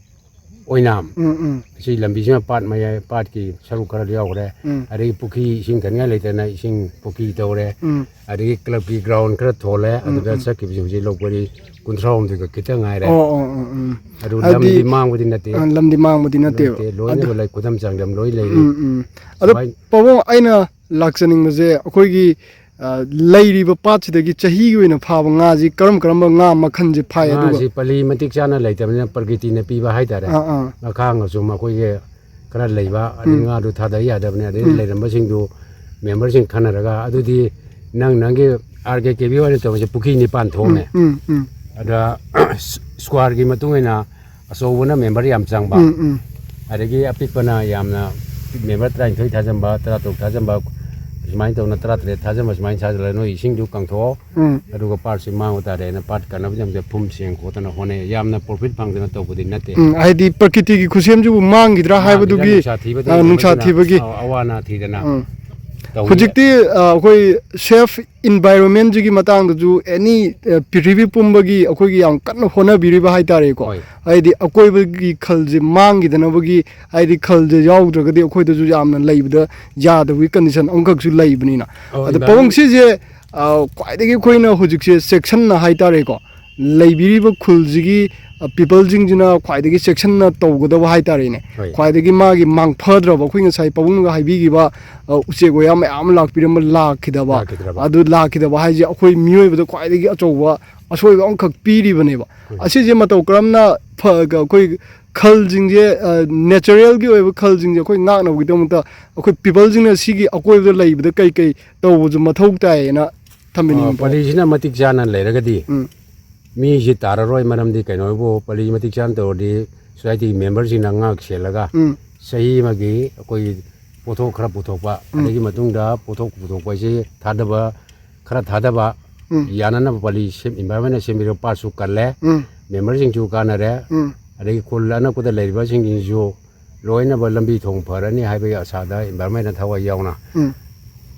ꯑꯣꯏꯅꯥꯝ꯫ ꯎꯝ, ꯎꯝ꯫ ꯁꯤ ꯂꯝꯕꯤꯁꯤꯃ ꯄꯥꯠ ꯃꯌꯥꯏ, ꯄꯥꯠꯀꯤ ꯁꯔꯨꯛ ꯈꯔ ꯌꯥꯎꯈ꯭ꯔꯦ꯫ ꯎꯝ꯫ ꯑꯗꯒꯤ ꯄꯨꯈ꯭ꯔꯤ ꯏꯁꯤꯡ ꯊꯛꯅꯤꯡꯉꯥꯏ ꯂꯩꯇꯅ ꯏꯁꯤꯡ ꯄꯨꯈ꯭ꯔꯤ ꯇꯧꯔꯦ꯫ ꯎꯝ꯫ ꯑꯗꯒꯤ club ꯀꯤ ground ꯈꯔ ꯊꯣꯜꯂꯦ꯫ ꯎꯝ, ꯑꯗꯨꯗ ꯎꯝ꯫ ꯆꯠꯈꯤꯕꯁꯤ ꯍꯧꯖꯤꯛ ꯂꯧ ꯄꯔꯤ ꯀꯨꯟꯊ꯭ꯔꯥꯍꯨꯝꯗꯣꯏꯒ ꯈꯤꯇꯪ ꯉꯥꯏꯔꯦ꯫ ꯑꯣ, ꯑꯣ, ꯑꯣ, ꯎꯝ꯫ ꯑꯗꯨ ꯍꯥꯏꯕꯗꯤ, ꯂꯝꯗꯤ ꯃꯥꯡꯕꯗꯤ ꯅꯠꯇꯦ꯫ ꯑ, ꯂꯝꯗꯤ ꯃꯥꯡꯕꯗꯤ ꯅꯠꯇꯦꯕ꯫ ꯅꯠꯇꯦ, ꯂꯣꯏꯅꯕ ꯑꯗꯨ ꯂꯩ, ꯈꯨꯗꯝ ꯆꯥꯡꯗꯝ ꯂꯣꯏ ꯂꯩꯔꯤ꯫ ꯎꯝ, ꯎꯝ꯫ ꯑꯗꯣ ꯁꯨꯃꯥꯏ- ꯄꯥꯕꯨꯡ, ꯑꯩꯅ ꯂꯥꯛꯆꯅꯤꯡꯕꯁꯦ, ꯑꯩꯈꯣꯏꯒꯤ, ꯑ, ꯂꯩꯔꯤꯕ ꯄꯥꯠꯁꯤꯗꯒꯤ ꯆꯍꯤꯒꯤ ꯑꯣꯏꯅ ꯐꯥꯕ ꯉꯥꯁꯤ ꯀꯔꯝ ꯀꯔꯝꯕ ꯉꯥ ꯃꯈꯜꯁꯦ ꯐꯥꯏ? ꯑꯗꯨꯒ ꯉꯥꯁꯤ ꯄꯂꯤ ꯃꯇꯤꯛ ꯆꯥꯅ ꯂꯩꯇꯕꯅꯤꯅ ꯄ꯭ꯔꯀꯤꯇꯤꯅ ꯄꯤꯕ ꯍꯥꯏꯇꯥꯔꯦ꯫ ꯑꯥ, ꯑꯥ꯫ ꯉꯥꯈꯥ ꯉꯥꯆꯨꯝ ꯑꯩꯈꯣꯏꯒꯤ ꯈꯔ ꯂꯩꯕ, ꯑꯗꯩ ꯎꯝ꯫ ꯉꯥꯗꯨ ꯊꯥꯗ ꯌꯥꯗꯕꯅꯤ, ꯑꯗꯩ ꯎꯝ꯫ ꯂꯩꯔꯝꯕꯁꯤꯡꯗꯨ member ꯁꯤꯡ ꯈꯟꯅꯔꯒ, ꯑꯗꯨꯗꯤ ꯅꯪ ꯅꯪꯒꯤ R K K B ꯑꯣꯏꯅ ꯇꯧꯕꯁꯦ ꯄꯨꯈ꯭ꯔꯤ ꯅꯤꯄꯥꯟ ꯊꯣꯛꯑꯝꯃꯦ꯫ ꯎꯝ, ꯎꯝ, ꯎꯝ꯫ ꯑꯗ square ꯒꯤ ꯃꯇꯨꯡ ꯏꯟꯅ ꯑꯆꯧꯕꯅ ꯃꯦꯝꯕꯔ ꯌꯥꯝ ꯆꯪꯕ, ꯎꯝ ꯎꯝ ꯑꯗꯒꯤ ꯑꯄꯤꯛꯄꯅ ꯌꯥꯝꯅ ꯃꯦꯝꯕꯔ ꯇꯔꯥꯅꯤꯊꯣꯏ ꯊꯥꯖꯟꯕ, ꯇꯔꯥꯇꯔꯨꯛ ꯊꯥꯖꯟꯕ, ꯁꯨꯃꯥꯏꯅ ꯇꯧꯅ ꯇꯔꯥꯇꯔꯦꯠ ꯊꯥꯖꯟꯕ, ꯁꯨꯃꯥꯏꯅ ꯊꯥꯖꯜꯂꯒ ꯅꯣꯏ ꯏꯁꯤꯡꯗꯨ ꯀꯪꯊꯣꯛꯑꯣ, ꯎꯝ ꯑꯗꯨꯒ ꯄꯥꯠꯁꯤ ꯃꯥꯡꯕ ꯇꯥꯔꯦꯅ ꯄꯥꯠ ꯀꯟꯅꯕꯒꯤꯗꯃꯛꯇ ꯐꯨꯝ ꯁꯦꯡ ꯈꯣꯠꯇꯅ ꯍꯣꯠꯅꯩ꯫ ꯌꯥꯝꯅ ꯄ꯭ꯔꯣꯐꯤꯠ ꯐꯪꯗꯅ ꯇꯧꯕꯗꯤ ꯅꯠꯇꯦ꯫ ꯎꯝ, ꯍꯥꯏꯗꯤ ꯄ꯭ꯔꯀꯤꯇꯤꯒꯤ ꯈꯨꯠꯁꯦꯝꯁꯤꯕꯨ ꯃꯥꯡꯈꯤꯗ꯭ꯔꯥ ꯍꯥꯏꯕꯗꯨꯒꯤ ꯅꯨꯡꯁꯥ ꯊꯤꯕꯗꯤ ꯑ, ꯅꯨꯡꯁꯥ ꯂꯩꯕꯅꯤꯅ, ꯅꯨꯡꯁꯥ ꯊꯤꯕꯒꯤ ꯑ, ꯑꯋꯥ ꯑꯅꯥ ꯊꯤꯗꯅ ꯎꯝ꯫ ꯇꯧꯋꯤ꯫ ꯍꯧꯖꯤꯛꯇꯤ ꯑ, ꯑꯩꯈꯣꯏ ꯁꯦꯐ ꯏꯟꯚꯥꯏꯔꯣꯟꯃꯦꯟꯁꯤꯒꯤ ꯃꯇꯥꯡꯗꯁꯨ ꯑꯦꯅꯤ ꯄ꯭ꯔꯤꯊꯤꯕꯤ ꯄꯨꯝꯕꯒꯤ ꯑꯩꯈꯣꯏꯒꯤ ꯌꯥꯝ ꯀꯟꯅ ꯍꯣꯠꯅꯕꯤꯔꯤꯕ ꯍꯥꯏꯇꯥꯔꯦꯀꯣ꯫ ꯍꯣꯏ꯫ ꯍꯥꯏꯗꯤ ꯑꯀꯣꯏꯕꯒꯤ ꯈꯜꯁꯦ ꯃꯥꯡꯈꯤꯗꯅꯕꯒꯤ, ꯍꯥꯏꯗꯤ ꯈꯜꯁꯦ ꯌꯥꯎꯗ꯭ꯔꯒꯗꯤ ꯑꯩꯈꯣꯏꯗꯁꯨ ꯌꯥꯝꯅ ꯂꯩꯕꯗ ꯌꯥꯗꯕꯒꯤ ꯀꯟꯗꯤꯁꯟ ꯑꯃꯈꯛꯁꯨ ꯂꯩꯕꯅꯤꯅ꯫ ꯑꯣ, ꯑꯗꯣ environment- ꯄꯥꯕꯨꯡ ꯁꯤꯁꯦ ꯑ, ꯈ꯭ꯋꯥꯏꯗꯒꯤ ꯑꯩꯈꯣꯏꯅ ꯍꯧꯖꯤꯛꯁꯦ ꯆꯦꯛꯁꯤꯟꯅ ꯍꯥꯏꯇꯥꯔꯦꯀꯣ, ꯂꯩꯕꯤꯔꯤꯕ ꯈꯨꯜꯁꯤꯒꯤ ꯄꯤꯄꯜꯁꯤꯡꯁꯤꯅ ꯈ꯭ꯋꯥꯏꯗꯒꯤ ꯆꯦꯛꯁꯤꯟꯅ ꯇꯧꯒꯗꯕ ꯍꯥꯏꯇꯥꯔꯦꯅꯦ꯫ ꯍꯣꯏ꯫ ꯈ꯭ꯋꯥꯏꯗꯒꯤ ꯃꯥꯒꯤ ꯃꯥꯡꯐꯗ꯭ꯔꯕ, ꯑꯩꯈꯣꯏ ꯉꯁꯥꯏ ꯄꯥꯕꯨꯡꯅꯒ ꯍꯥꯏꯕꯤꯈꯤꯕ, ꯑ, ꯎꯆꯦꯛ ꯋꯥꯌꯥ ꯃꯌꯥꯝ ꯑꯃ ꯂꯥꯛꯄꯤꯔꯝꯕ ꯂꯥꯛꯈꯤꯗꯕ, ꯂꯥꯛꯈꯤꯗ꯭ꯔꯕ꯫ ꯑꯗꯨ ꯂꯥꯛꯈꯤꯗꯕ ꯍꯥꯏꯁꯦ ꯑꯩꯈꯣꯏ ꯃꯤꯑꯣꯏꯕꯗ ꯈ꯭ꯋꯥꯏꯗꯒꯤ ꯑꯆꯧꯕ ꯑꯁꯣꯏꯕ ꯑꯃꯈꯛ ꯄꯤꯔꯤꯕꯅꯦꯕ꯫ ꯑꯁꯤꯁꯦ ꯃꯇꯧ ꯀꯔꯝꯅ ꯐ-, ꯑꯩꯈꯣꯏ ꯈꯜꯁꯤꯡꯁꯦ, ꯑ, ꯅꯦꯆꯔꯦꯜꯒꯤ ꯑꯣꯏꯕ ꯈꯜꯁꯤꯡꯁꯦ ꯑꯩꯈꯣꯏ ꯉꯥꯛꯅꯕꯒꯤꯗꯃꯛꯇ ꯑꯩꯈꯣꯏ ꯄꯤꯄꯜꯁꯤꯡꯅ ꯁꯤꯒꯤ ꯑꯀꯣꯏꯕꯗ ꯂꯩꯕꯗ ꯀꯩ ꯀꯩ ꯇꯧꯕꯁꯨ ꯃꯊꯧ ꯇꯥꯏꯌꯦꯅ ꯊꯝꯕꯤꯅꯤꯡꯕ꯫ ꯄꯥꯂꯤꯁꯤꯅ ꯃꯇꯤꯛ ꯆꯥꯅ ꯂꯩꯔꯒꯗꯤ ꯎꯝ꯫ ꯃꯤꯁꯤ ꯇꯥꯔꯔꯣꯏ꯫ ꯃꯔꯝꯗꯤ ꯀꯩꯅꯣ ꯍꯥꯏꯕꯨ, ꯄꯥꯂꯤ ꯃꯇꯤꯛ ꯆꯥꯅ ꯇꯧꯔꯗꯤ ꯁꯣꯁꯥꯏꯇꯤꯒꯤ ꯃꯦꯝꯕꯔꯁꯤꯡꯅ ꯉꯥꯛ ꯁꯦꯜꯂꯒ ꯎꯝ꯫ ꯆꯍꯤ ꯑꯃꯒꯤ ꯑꯩꯈꯣꯏꯒꯤ ꯄꯣꯠꯊꯣꯛ ꯈꯔ ꯄꯨꯊꯣꯛꯄ, ꯎꯝ꯫ ꯑꯗꯒꯤ ꯃꯇꯨꯡꯗ ꯄꯣꯠꯊꯣꯛ ꯄꯨꯊꯣꯛꯄ ꯍꯥꯏꯁꯦ ꯊꯥꯗꯕ ꯈꯔ ꯊꯥꯗꯕ, ꯎꯝ꯫ ꯌꯥꯅꯅꯕ ꯄꯥꯂꯤ ꯁꯦꯝ-, ꯏꯟꯚꯥꯏꯔꯣꯟꯃꯦꯟꯅ ꯁꯦꯝꯕꯤꯔꯕ ꯄꯥꯠꯁꯨ ꯀꯜꯂꯦ, ꯎꯝ꯫ ꯃꯦꯝꯕꯔꯁꯤꯡꯁꯨ ꯀꯥꯟꯅꯔꯦ, ꯎꯝ꯫ ꯑꯗꯒꯤ ꯈꯨꯜ ꯑꯅꯛꯄꯗ ꯂꯩꯔꯤꯕꯁꯤꯡꯁꯤꯁꯨ ꯂꯣꯏꯅꯕ ꯂꯝꯕꯤ ꯊꯣꯡ ꯐꯔꯅꯤ ꯍꯥꯏꯕꯒꯤ ꯑꯁꯥꯗ ꯏꯟꯚꯥꯏꯔꯣꯟꯃꯦꯟꯅ ꯊꯋꯥꯏ ꯌꯥꯎꯅ ꯎꯝ꯫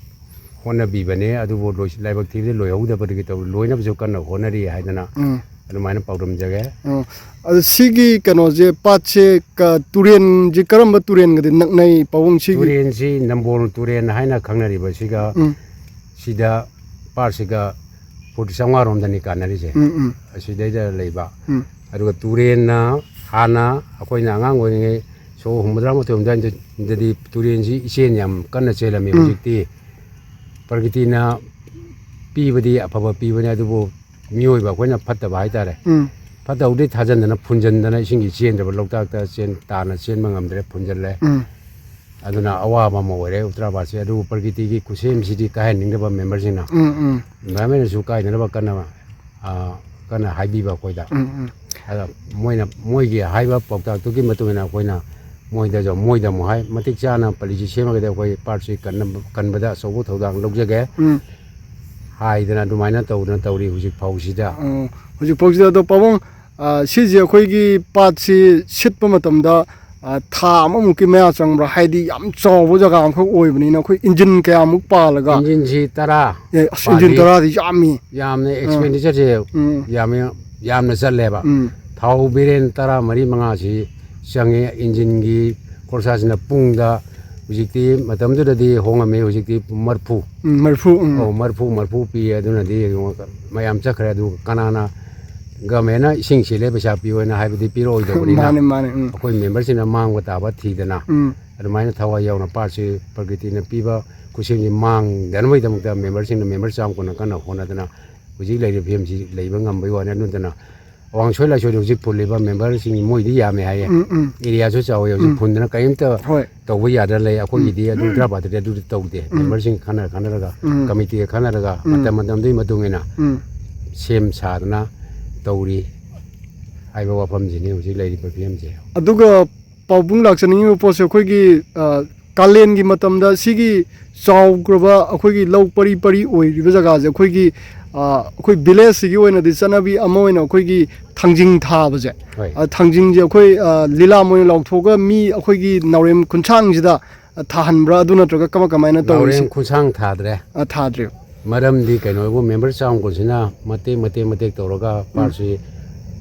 ꯍꯣꯠꯅꯕꯤꯕꯅꯦ꯫ ꯑꯗꯨꯕꯨ ꯂꯣꯏ-, ꯂꯥꯏꯕꯛ ꯊꯤꯕꯗ ꯂꯣꯏꯍꯧꯗꯕꯗꯒꯤ ꯇꯧ-, ꯂꯣꯏꯅꯕꯁꯨ ꯀꯟꯅ ꯍꯣꯠꯅꯔꯤ ꯍꯥꯏꯗꯅ ꯎꯝ꯫ ꯑꯗꯨꯃꯥꯏꯅ ꯄꯥꯎꯗꯝꯖꯒꯦ꯫ ꯑꯣ꯫ ꯑꯗꯣ ꯁꯤꯒꯤ ꯀꯩꯅꯣꯁꯦ, ꯄꯥꯠꯁꯦ ꯀ-, ꯇꯨꯔꯦꯟꯁꯦ ꯀꯔꯝꯕ ꯇꯨꯔꯦꯟꯒꯗꯤ ꯅꯛꯅꯩ ꯄꯥꯕꯨꯡ ꯁꯤꯒꯤ? ꯇꯨꯔꯦꯟꯁꯤ ꯅꯝꯕꯣꯜ ꯇꯨꯔꯦꯟ ꯍꯥꯏꯅ ꯈꯪꯅꯔꯤꯕꯁꯤꯒ ꯎꯝ꯫ ꯁꯤꯗ ꯄꯥꯠꯁꯤꯒ ꯐꯨꯠ ꯆꯥꯝꯃꯉꯥꯔꯣꯝꯗꯅꯤ ꯀꯥꯟꯅꯔꯤꯁꯦ꯫ ꯎꯝ, ꯎꯝ꯫ ꯑꯁꯤꯗꯩꯗ ꯂꯩꯕ꯫ ꯎꯝ꯫ ꯑꯗꯨꯒ ꯇꯨꯔꯦꯟꯅ ꯍꯥꯟꯅ ꯑꯩꯈꯣꯏꯅ ꯑꯉꯥꯡ ꯑꯣꯏꯔꯤꯉꯩ ꯁꯣꯛ ꯍꯨꯝꯐꯨꯇꯔꯥ ꯃꯥꯊꯣꯏ ꯍꯨꯝꯐꯨꯇꯔꯥꯗꯗꯤ ꯇꯨꯔꯦꯟꯁꯤ ꯏꯆꯦꯜ ꯌꯥꯝ ꯀꯟꯅ ꯆꯦꯜꯂꯝꯃꯤ꯫ ꯎꯝ꯫ ꯍꯧꯖꯤꯛꯇꯤ ꯄ꯭ꯔꯀꯤꯇꯤꯅ ꯄꯤꯕꯗꯤ ꯑꯐꯕ ꯄꯤꯕꯅꯤ, ꯑꯗꯨꯕꯨ ꯃꯤꯑꯣꯏꯕ ꯑꯩꯈꯣꯏꯅ ꯐꯠꯇꯕ ꯍꯥꯏꯇꯥꯔꯦ꯫ ꯎꯝ꯫ ꯐꯠꯇꯕꯗꯤ ꯊꯥꯖꯟꯗꯅ ꯐꯨꯟꯖꯟꯗꯅ ꯏꯁꯤꯡꯒꯤ ꯆꯦꯟꯗ꯭ꯔꯕ, ꯂꯣꯛꯇꯥꯛꯇ ꯆꯦꯟ-, ꯇꯥꯅ ꯆꯦꯟꯕ ꯉꯝꯗ꯭ꯔꯦ, ꯐꯨꯟꯖꯜꯂꯦ꯫ ꯎꯝ꯫ ꯑꯗꯨꯅ ꯑꯋꯥꯕ ꯑꯃ ꯑꯣꯏꯔꯦ ꯎꯇ꯭ꯔꯥꯕꯥꯗꯁꯦ꯫ ꯑꯗꯨꯕꯨ ꯄ꯭ꯔꯀꯤꯇꯤꯒꯤ ꯈꯨꯠꯁꯦꯝꯁꯤꯗꯤ ꯀꯥꯏꯍꯟꯅꯤꯡꯗꯕ ꯃꯦꯝꯕꯔꯁꯤꯡꯅ꯫ ꯎꯝ, ꯎꯝ꯫ ꯏꯟꯚꯥꯏꯔꯣꯟꯃꯦꯟꯅꯁꯨ ꯀꯥꯏꯗꯅꯕ ꯀꯟꯅ, ꯑ, ꯀꯟꯅ ꯍꯥꯏꯕꯤꯕ ꯑꯩꯈꯣꯏꯗ꯫ ꯎꯝ, ꯎꯝ꯫ ꯑꯗ ꯃꯣꯏꯅ, ꯃꯣꯏꯒꯤ ꯍꯥꯏꯕ ꯄꯥꯎꯇꯥꯛꯇꯨꯒꯤ ꯃꯇꯨꯡ ꯏꯟꯅ ꯑꯩꯈꯣꯏꯅ ꯃꯣꯏꯗꯁꯨ, ꯃꯣꯏꯗ ꯑꯃꯨꯛ ꯍꯥꯏ, ꯃꯇꯤꯛ ꯆꯥꯅ ꯄꯥꯂꯤꯁꯤ ꯁꯦꯝꯃꯒꯗꯤ ꯑꯩꯈꯣꯏ ꯄꯥꯠꯁꯤ ꯀꯟꯅ-, ꯀꯟꯕꯗ ꯑꯆꯧꯕ ꯊꯧꯗꯥꯡ ꯂꯧꯖꯒꯦ꯫ ꯎꯝ꯫ ꯍꯥꯏꯗꯅ ꯑꯗꯨꯃꯥꯏꯅ ꯇꯧꯗꯅ ꯇꯧꯔꯤ ꯍꯧꯖꯤꯛ ꯐꯥꯎꯁꯤꯗ꯫ ꯑꯣ, ꯍꯧꯖꯤꯛ ꯐꯥꯎꯁꯤꯗ꯫ ꯑꯗꯣ ꯄꯥꯕꯨꯡ, ꯑ, ꯁꯤꯁꯦ ꯑꯩꯈꯣꯏꯒꯤ ꯄꯥꯠꯁꯤ ꯁꯤꯠꯄ ꯃꯇꯝꯗ, ꯑ, ꯊꯥ ꯑꯃꯃꯨꯛꯀꯤ ꯃꯌꯥ ꯆꯪꯕ꯭ꯔꯥ? ꯍꯥꯏꯗꯤ ꯌꯥꯝ ꯆꯥꯎꯕ ꯖꯒꯥ ꯑꯃꯈꯛ ꯑꯣꯏꯕꯅꯤꯅ ꯑꯩꯈꯣꯏ ꯏꯟꯖꯤꯟ ꯀꯌꯥꯃꯨꯛ ꯄꯥꯜꯂꯒ? ꯏꯟꯖꯤꯟꯁꯤ ꯇꯔꯥ ꯑꯦ, ꯑꯁ, ꯏꯟꯖꯤꯟ ꯄꯥꯜꯂꯤ꯫ ꯇꯔꯥꯗꯤ ꯌꯥꯝꯃꯤ꯫ ꯌꯥꯝꯅ ꯑꯥ꯫ Expenditure ꯁꯦ ꯎꯝ꯫ ꯌꯥꯝꯃꯤ, ꯌꯥꯝꯅ ꯆꯠꯂꯦꯕ꯫ ꯎꯝ꯫ ꯊꯥꯎ ꯕꯦꯔꯦꯜ ꯇꯔꯥ ꯃꯔꯤ ꯃꯉꯥꯁꯤ ꯆꯪꯉꯦ꯫ ꯏꯟꯖꯤꯟꯒꯤ ꯈꯣꯔꯁꯥꯁꯤꯅ ꯄꯨꯡꯗ, ꯍꯧꯖꯤꯛꯇꯤ, ꯃꯇꯝꯗꯨꯗꯗꯤ ꯍꯣꯡꯉꯝꯃꯦ, ꯍꯧꯖꯤꯛꯇꯤ ꯃꯔꯐꯨ꯫ ꯎꯝ, ꯃꯔꯐꯨ, ꯎꯝ꯫ ꯑꯧ, ꯃꯔꯐꯨ, ꯃꯔꯐꯨ ꯄꯤꯌꯦ꯫ ꯑꯗꯨꯅꯗꯤ ꯌꯦꯡꯉꯣ, ꯃꯌꯥꯝ ꯆꯠꯈ꯭ꯔꯦ꯫ ꯑꯗꯨ ꯀꯅꯥꯅ, government ꯅ ꯏꯁꯤꯡ ꯁꯤꯜꯂꯦ ꯄꯩꯁꯥ ꯄꯤꯌꯣꯅ ꯍꯥꯏꯕꯗꯤ ꯄꯤꯔꯛꯑꯣꯏꯗꯧꯕꯅꯤꯅ, ꯃꯥꯅꯦ, ꯃꯥꯅꯦ, ꯎꯝ꯫ ꯑꯩꯈꯣꯏ member ꯁꯤꯡꯅ ꯃꯥꯡꯕ ꯇꯥꯕ ꯊꯤꯗꯅ, ꯎꯝ꯫ ꯑꯗꯨꯃꯥꯏꯅ ꯊꯋꯥꯏ ꯌꯥꯎꯅ ꯄꯥꯠꯁꯤ ꯄ꯭ꯔꯀ꯭ꯔꯤꯇꯤꯅ ꯄꯤꯕ ꯈꯨꯠꯁꯦꯝꯁꯤ ꯃꯥꯡꯗꯅꯕꯒꯤꯗꯃꯛꯇ member ꯁꯤꯡꯅ member ꯆꯥꯝ ꯀꯨꯟꯅ ꯀꯟꯅ ꯍꯣꯠꯅꯗꯅ ꯍꯧꯖꯤꯛ ꯂꯩꯔꯤꯕ ꯐꯤꯕꯝꯁꯤ ꯂꯩꯕ ꯉꯝꯕꯒꯤ ꯋꯥꯅꯤ꯫ ꯑꯗꯨ ꯅꯠꯇꯅ ꯑꯋꯥꯡ ꯁꯣꯏ ꯂꯥꯏꯁꯣꯏꯗ ꯍꯧꯖꯤꯛ ꯐꯨꯜꯂꯤꯕ member ꯁꯤꯡ ꯃꯣꯏꯗꯤ ꯌꯥꯝꯃꯦ ꯍꯥꯏꯌꯦ꯫ ꯎꯝ, ꯎꯝ꯫ Area ꯁꯨ ꯆꯥꯎꯋꯦ꯫ ꯍꯧꯖꯤꯛ ꯎꯝ꯫ ꯐꯨꯟꯗꯅ ꯀꯔꯤꯝꯇ ꯍꯣꯏ꯫ ꯇꯧꯕ ꯌꯥꯗꯅ ꯂꯩ꯫ ꯑꯩꯈꯣꯏꯒꯤꯗꯤ ꯎꯝ꯫ ꯑꯗꯨ ꯗ꯭ꯔꯕꯥꯗꯗꯤ ꯑꯗꯨꯗꯤ ꯇꯧꯗꯦ꯫ ꯎꯝ꯫ Member ꯁꯤꯡ ꯈꯟꯅ ꯈꯟꯅꯔꯒ, ꯎꯝ꯫ Committee ꯒ ꯈꯟꯅꯔꯒ ꯎꯝ꯫ ꯃꯇꯝ ꯃꯇꯝꯗꯨꯒꯤ ꯃꯇꯨꯡ ꯏꯟꯅ ꯎꯝ꯫ ꯁꯦꯝ ꯁꯥꯗꯅ ꯇꯧꯔꯤ ꯍꯥꯏꯕ ꯋꯥꯐꯝꯁꯤꯅꯤ ꯍꯧꯖꯤꯛ ꯂꯩꯔꯤꯕ ꯐꯤꯕꯝꯁꯦ꯫ ꯑꯗꯨꯒ ꯄꯥꯎꯕꯨꯡ ꯂꯥꯛꯆꯅꯤꯡꯉꯤꯕ ꯄꯣꯠꯁꯦ ꯑꯩꯈꯣꯏꯒꯤ, ꯑ, ꯀꯥꯂꯦꯟꯒꯤ ꯃꯇꯝꯗ ꯁꯤꯒꯤ ꯆꯥꯎꯈ꯭ꯔꯕ ꯑꯩꯈꯣꯏꯒꯤ ꯂꯧ ꯄꯔꯤ ꯄꯔꯤ ꯑꯣꯏꯔꯤꯕ ꯖꯒꯥꯁꯦ ꯑꯩꯈꯣꯏꯒꯤ, ꯑ, ꯑꯩꯈꯣꯏ village ꯁꯤꯒꯤ ꯑꯣꯏꯅꯗꯤ ꯆꯠꯅꯕꯤ ꯑꯃ ꯑꯣꯏꯅ ꯑꯩꯈꯣꯏꯒꯤ ꯊꯥꯡꯖꯤꯡ ꯊꯥꯕꯁꯦ, ꯍꯣꯏ꯫ ꯑ, ꯊꯥꯡꯖꯤꯡꯁꯦ ꯑꯩꯈꯣꯏ, ꯑ, ꯂꯤꯂꯥꯝ ꯑꯣꯏꯅ ꯂꯥꯎꯊꯣꯛꯑꯒ ꯃꯤ ꯑꯩꯈꯣꯏꯒꯤ ꯅꯥꯎꯔꯦꯝ ꯈꯨꯟꯁꯥꯡꯁꯤꯗ, ꯑ, ꯊꯥꯍꯟꯕ꯭ꯔꯥ? ꯑꯗꯨ ꯅꯠꯇ꯭ꯔꯒ ꯀꯃꯥꯏ ꯀꯃꯥꯏꯅ ꯇꯧꯔꯤ? ꯅꯥꯎꯔꯦꯝ ꯈꯨꯟꯁꯥꯡ ꯊꯥꯗ꯭ꯔꯦ꯫ ꯑ, ꯊꯥꯗ꯭ꯔꯤ꯫ ꯃꯔꯝꯗꯤ ꯀꯩꯅꯣꯕꯨ, member ꯆꯥꯝ ꯀꯨꯟꯁꯤꯅ ꯃꯇꯦꯛ ꯃꯇꯦꯛ ꯃꯇꯦꯛ ꯇꯧꯔꯒ ꯎꯝ꯫ ꯄꯥꯠꯁꯤ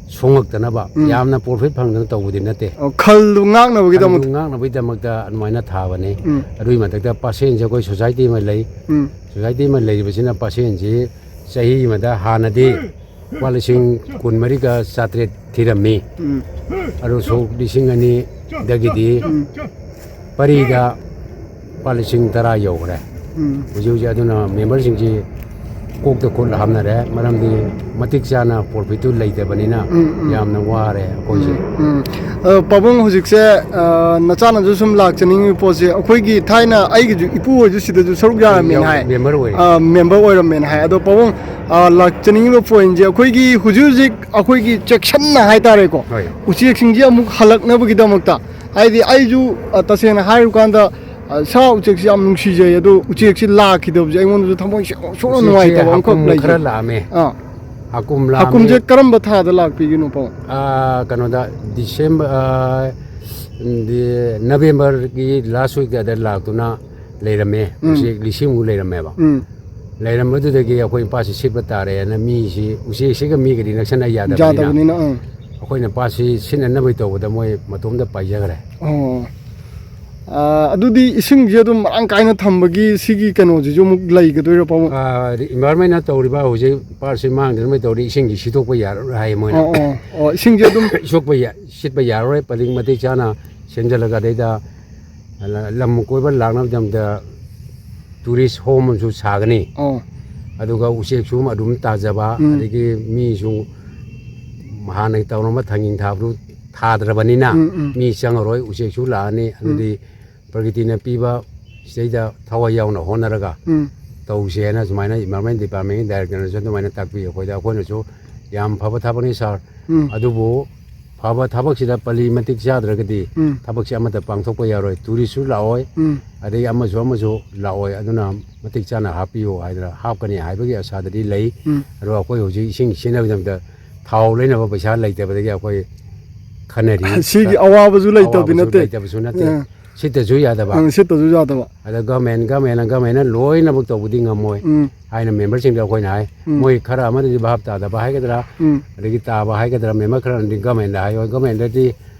ꯁꯣꯡꯉꯛꯇꯅꯕ, ꯎꯝ꯫ ꯌꯥꯝꯅ profit ꯐꯪꯗꯅ ꯇꯧꯕꯗꯤ ꯅꯠꯇꯦ꯫ ꯑꯣ, ꯈꯜꯗꯨ ꯉꯥꯛꯅꯕꯒꯤꯗꯃꯛꯇ꯫ ꯈꯜꯗꯨ ꯉꯥꯛꯅꯕꯒꯤꯗꯃꯛꯇ ꯑꯗꯨꯃꯥꯏꯅ ꯊꯥꯕꯅꯤ꯫ ꯎꯝ꯫ ꯑꯗꯨꯒꯤ ꯃꯊꯛꯇ ꯄꯥꯠꯁꯦꯟꯁꯦ ꯑꯩꯈꯣꯏ society ꯑꯃ ꯂꯩ꯫ ꯎꯝ꯫ Society ꯑꯃ ꯂꯩꯔꯤꯕꯁꯤꯅ ꯄꯥꯠꯁꯦꯟꯁꯤ ꯆꯍꯤ ꯑꯃꯗ ꯍꯥꯟꯅꯗꯤ ꯂꯨꯄꯥ ꯂꯤꯁꯤꯡ ꯀꯨꯟꯃꯔꯤꯒ ꯆꯥꯇ꯭ꯔꯦꯠ ꯊꯤꯔꯝꯃꯤ꯫ ꯎꯝ꯫ ꯑꯗꯨ ꯁꯣꯛ ꯂꯤꯁꯤꯡ ꯑꯅꯤꯗꯒꯤꯗꯤ ꯎꯝ꯫ ꯄꯔꯤꯗ ꯂꯨꯄꯥ ꯂꯤꯁꯤꯡ ꯇꯔꯥ ꯌꯧꯈ꯭ꯔꯦ꯫ ꯎꯝ꯫ ꯍꯧꯖꯤꯛ ꯍꯧꯖꯤꯛ ꯑꯗꯨꯅ member ꯁꯤꯡꯁꯤ ꯀꯣꯛꯇ ꯈꯨꯠ ꯍꯥꯞꯅꯔꯦ, ꯃꯔꯝꯗꯤ ꯃꯇꯤꯛ ꯆꯥꯅ profit ꯇꯨ ꯂꯩꯇꯕꯅꯤꯅ ꯎꯝ, ꯎꯝ꯫ ꯌꯥꯝꯅ ꯋꯥꯔꯦ ꯑꯩꯈꯣꯏꯁꯦ꯫ ꯎꯝ, ꯎꯝ꯫ ꯑ, ꯄꯥꯕꯨꯡ ꯍꯧꯖꯤꯛꯁꯦ, ꯑ, ꯅꯆꯥꯅꯁꯨ ꯁꯨꯝ ꯂꯥꯛꯆꯅꯤꯡꯉꯤꯕ ꯄꯣꯠꯁꯦ, ꯑꯩꯈꯣꯏꯒꯤ ꯊꯥꯏꯅ ꯑꯩꯒꯤꯁꯨ ꯏꯄꯨ ꯍꯣꯏꯁꯨ ꯁꯤꯗꯁꯨ ꯁꯔꯨꯛ ꯌꯥꯔꯝꯃꯦꯅ ꯌꯥꯎ-, ꯍꯥꯏ꯫ Member ꯑꯣꯏꯔꯦ꯫ ꯑ, member ꯑꯣꯏꯔꯝꯃꯦꯅ ꯍꯥꯏ꯫ ꯑꯗꯣ ꯄꯥꯕꯨꯡ, ꯑꯥ, ꯂꯥꯛꯆꯅꯤꯡꯉꯤꯕ ꯄꯣꯏꯟꯁꯦ, ꯑꯩꯈꯣꯏꯒꯤ ꯍꯧꯖꯤꯛ ꯍꯧꯖꯤꯛ ꯑꯩꯈꯣꯏꯒꯤ ꯆꯦꯛꯁꯤꯟꯅ ꯍꯥꯏꯇꯥꯔꯦꯀꯣ, ꯍꯣꯏ꯫ ꯎꯆꯦꯛꯁꯤꯡꯁꯤ ꯑꯃꯨꯛ ꯍꯜꯂꯛꯅꯕꯒꯤꯗꯃꯛꯇ, ꯍꯥꯏꯗꯤ ꯑꯩꯁꯨ, ꯑ, ꯇꯁꯦꯡꯅ ꯍꯥꯏꯔꯨꯀꯥꯟꯗ, ꯑ, ꯁꯥ ꯎꯆꯦꯛꯁꯤ ꯌꯥꯝ ꯅꯨꯡꯁꯤꯖꯩ, ꯑꯗꯣ ꯎꯆꯦꯛꯁꯤ ꯂꯥꯛꯈꯤꯗꯕꯁꯦ ꯑꯩꯉꯣꯟꯗꯁꯨ ꯊꯃꯣꯏ ꯁꯣꯛ-, ꯁꯣꯛꯅ ꯎꯆꯦꯛꯁꯦ ꯅꯨꯡꯉꯥꯏꯇꯕ ꯑꯃꯈꯛ ꯍꯥꯀꯨꯝ ꯂꯩꯖꯩ꯫ ꯈꯔ ꯂꯥꯛꯑꯝꯃꯦ꯫ ꯑꯥ꯫ ꯍꯥꯀꯨꯝ ꯂꯥꯛꯑꯝꯃꯦ꯫ ꯍꯥꯀꯨꯝꯁꯦ ꯀꯔꯝꯕ ꯊꯥꯗ ꯂꯥꯛꯄꯤꯒꯤꯅꯣ, ꯄꯥꯕꯨꯡ? ꯑꯥ, ꯀꯩꯅꯣꯗ, ꯗꯤꯁꯦꯝꯕꯔ, ꯑꯥ, ꯗꯤ-, ꯅꯕꯦꯝꯕꯔꯒꯤ ꯂꯥꯁ ꯋꯤꯛꯇ ꯑꯗ ꯂꯥꯛꯇꯨꯅ ꯂꯩꯔꯝꯃꯦ꯫ ꯎꯝ꯫ ꯎꯆꯦꯛ ꯂꯤꯁꯤꯡꯃꯨꯛ ꯂꯩꯔꯝꯃꯦꯕ꯫ ꯎꯝ꯫ ꯂꯩꯔꯝꯕꯗꯨꯗꯒꯤ ꯑꯩꯈꯣꯏ ꯄꯥꯠꯁꯤ ꯁꯤꯠꯄ ꯇꯥꯔꯦꯅ, ꯃꯤꯁꯤ, ꯎꯆꯦꯛꯁꯤꯒ ꯃꯤꯒꯗꯤ ꯅꯛꯁꯟꯅ ꯌꯥꯗꯕꯅꯤꯅ, ꯌꯥꯗꯕꯅꯤꯅ, ꯑꯪ꯫ ꯑꯩꯈꯣꯏꯅ ꯄꯥꯠꯁꯤ ꯁꯤꯠꯅꯅꯕꯒꯤ ꯇꯧꯕꯗ ꯃꯣꯏ ꯃꯇꯣꯝꯗ ꯄꯥꯏꯖꯈ꯭ꯔꯦ꯫ ꯑꯣ꯫ ꯑꯥ, ꯑꯗꯨꯗꯤ ꯏꯁꯤꯡꯁꯦ ꯑꯗꯨꯝ ꯃꯔꯥꯡ ꯀꯥꯏꯅ ꯊꯝꯕꯒꯤ ꯁꯤꯒꯤ ꯀꯩꯅꯣꯁꯤꯁꯨ ꯑꯃꯨꯛ ꯂꯩꯒꯗꯣꯏꯔꯣ, ꯄꯥꯕꯨꯡ? ꯑꯥ, environment ꯇꯧꯔꯤꯕ ꯍꯧꯖꯤꯛ ꯄꯥꯠꯁꯤ ꯃꯥꯡꯗꯅꯕꯒꯤ ꯇꯧꯔꯤ, ꯏꯁꯤꯡꯁꯤ ꯁꯤꯠꯇꯣꯛꯄ ꯌꯥꯔꯔꯣꯏ ꯍꯥꯏ ꯃꯣꯏꯅ꯫ ꯑꯣ, ꯑꯣ, ꯑꯣ, ꯏꯁꯤꯡꯁꯦ ꯑꯗꯨꯝ ꯁꯣꯛꯄ ꯌꯥ-, ꯁꯤꯠꯄ ꯌꯥꯔꯔꯣꯏ, ꯄꯔꯤꯡ ꯃꯇꯤꯛ ꯆꯥꯅ ꯁꯦꯝꯖꯤꯜꯂꯒ, ꯑꯗꯩꯗ ꯂꯝ ꯀꯣꯏꯕ ꯂꯥꯛꯅꯕꯒꯤꯗꯃꯛꯇ tourist home ꯑꯃꯁꯨ ꯁꯥꯒꯅꯤ꯫ ꯑꯣ꯫ ꯑꯗꯨꯒ ꯎꯆꯦꯛꯁꯨ ꯑꯗꯨꯝ ꯇꯥꯖꯕ, ꯎꯝ꯫ ꯑꯗꯒꯤ ꯃꯤꯁꯨ ꯍꯥꯟꯅꯒꯤ ꯇꯧꯔꯝꯕ ꯊꯥꯡꯖꯤꯡ ꯊꯥꯕꯗꯨ ꯊꯥꯗ꯭ꯔꯕꯅꯤꯅ, ꯎꯝ, ꯎꯝ꯫ ꯃꯤ ꯆꯪꯉꯔꯣꯏ, ꯎꯆꯦꯛꯁꯨ ꯂꯥꯛꯑꯅꯤ꯫ ꯎꯝ꯫ ꯑꯗꯨꯗꯤ ꯄ꯭ꯔꯀꯤꯇꯤꯅ ꯄꯤꯕ ꯁꯤꯗꯩꯗ ꯊꯋꯥꯏ ꯌꯥꯎꯅ ꯍꯣꯠꯅꯔꯒ ꯎꯝ꯫ ꯇꯧꯁꯦ ꯍꯥꯏꯅ ꯁꯨꯃꯥꯏꯅ environment department ꯀꯤ director ꯅꯁꯨ ꯑꯗꯨꯃꯥꯏꯅ ꯇꯥꯛꯄꯤ꯫ ꯑꯩꯈꯣꯏꯗ, ꯑꯩꯈꯣꯏꯅꯁꯨ ꯌꯥꯝ ꯐꯕ ꯊꯕꯛꯅꯤ, sir꯫ ꯎꯝ꯫ ꯑꯗꯨꯕꯨ ꯐꯕ ꯊꯕꯛꯁꯤꯗ ꯄꯜꯂꯤ ꯃꯇꯤꯛ ꯆꯥꯗ꯭ꯔꯒꯗꯤ ꯎꯝ꯫ ꯊꯕꯛꯁꯤ ꯑꯃꯠꯇ ꯄꯥꯡꯊꯣꯛꯄ ꯌꯥꯔꯣꯏ, tourist ꯁꯨ ꯂꯥꯛꯑꯣꯏ, ꯎꯝ꯫ ꯑꯗꯒꯤ ꯑꯃꯁꯨ ꯑꯃꯁꯨ ꯂꯥꯛꯑꯣꯏ꯫ ꯑꯗꯨꯅ ꯃꯇꯤꯛ ꯆꯥꯅ ꯍꯥꯞꯄꯤꯌꯨ ꯍꯥꯏꯗꯅ ꯍꯥꯞꯀꯅꯤ ꯍꯥꯏꯕꯒꯤ ꯑꯁꯥꯗꯗꯤ ꯂꯩ꯫ ꯎꯝ꯫ ꯑꯗꯣ ꯑꯩꯈꯣꯏ ꯍꯧꯖꯤꯛ ꯏꯁꯤꯡ ꯁꯤꯖꯤꯟꯅꯕꯒꯤꯗꯃꯛꯇ ꯊꯥꯎ ꯂꯩꯅꯕ ꯄꯩꯁꯥ ꯂꯩꯇꯕꯗꯒꯤ ꯑꯩꯈꯣꯏ ꯈꯟꯅꯔꯤ꯫ ꯁꯤꯒꯤ ꯑꯋꯥꯕꯁꯨ ꯂꯩꯇꯕꯗꯤ ꯑꯋꯥꯕꯁꯨ ꯅꯠꯇꯦ꯫ ꯂꯩꯇꯕꯁꯨ ꯅꯠꯇꯦ꯫ ꯑ꯫ ꯁꯤꯠꯇꯁꯨ ꯌꯥꯗꯕ꯫ ꯑ, ꯁꯤꯠꯇꯁꯨ ꯌꯥꯗꯕ꯫ ꯑꯗ government, government, government ꯅ ꯂꯣꯏꯅꯃꯛ ꯇꯧꯕꯗꯤ ꯉꯝꯃꯣꯏ ꯎꯝ꯫ ꯍꯥꯏꯅ member ꯁꯤꯡꯗ ꯑꯩꯈꯣꯏꯅ ꯍꯥꯏ꯫ ꯎꯝ꯫ ꯃꯣꯏ ꯈꯔ ꯑꯃꯅꯗꯤ ꯚꯥꯞ ꯇꯥꯗꯕ ꯍꯥꯏꯒꯗ꯭ꯔꯥ, ꯎꯝ꯫ ꯑꯗꯒꯤ ꯇꯥꯕ ꯍꯥꯏꯒꯗ꯭ꯔꯥ, member ꯈꯔꯅꯗꯤ government ꯗ ꯍꯥꯏꯌꯣ꯫ Government ꯗꯗꯤ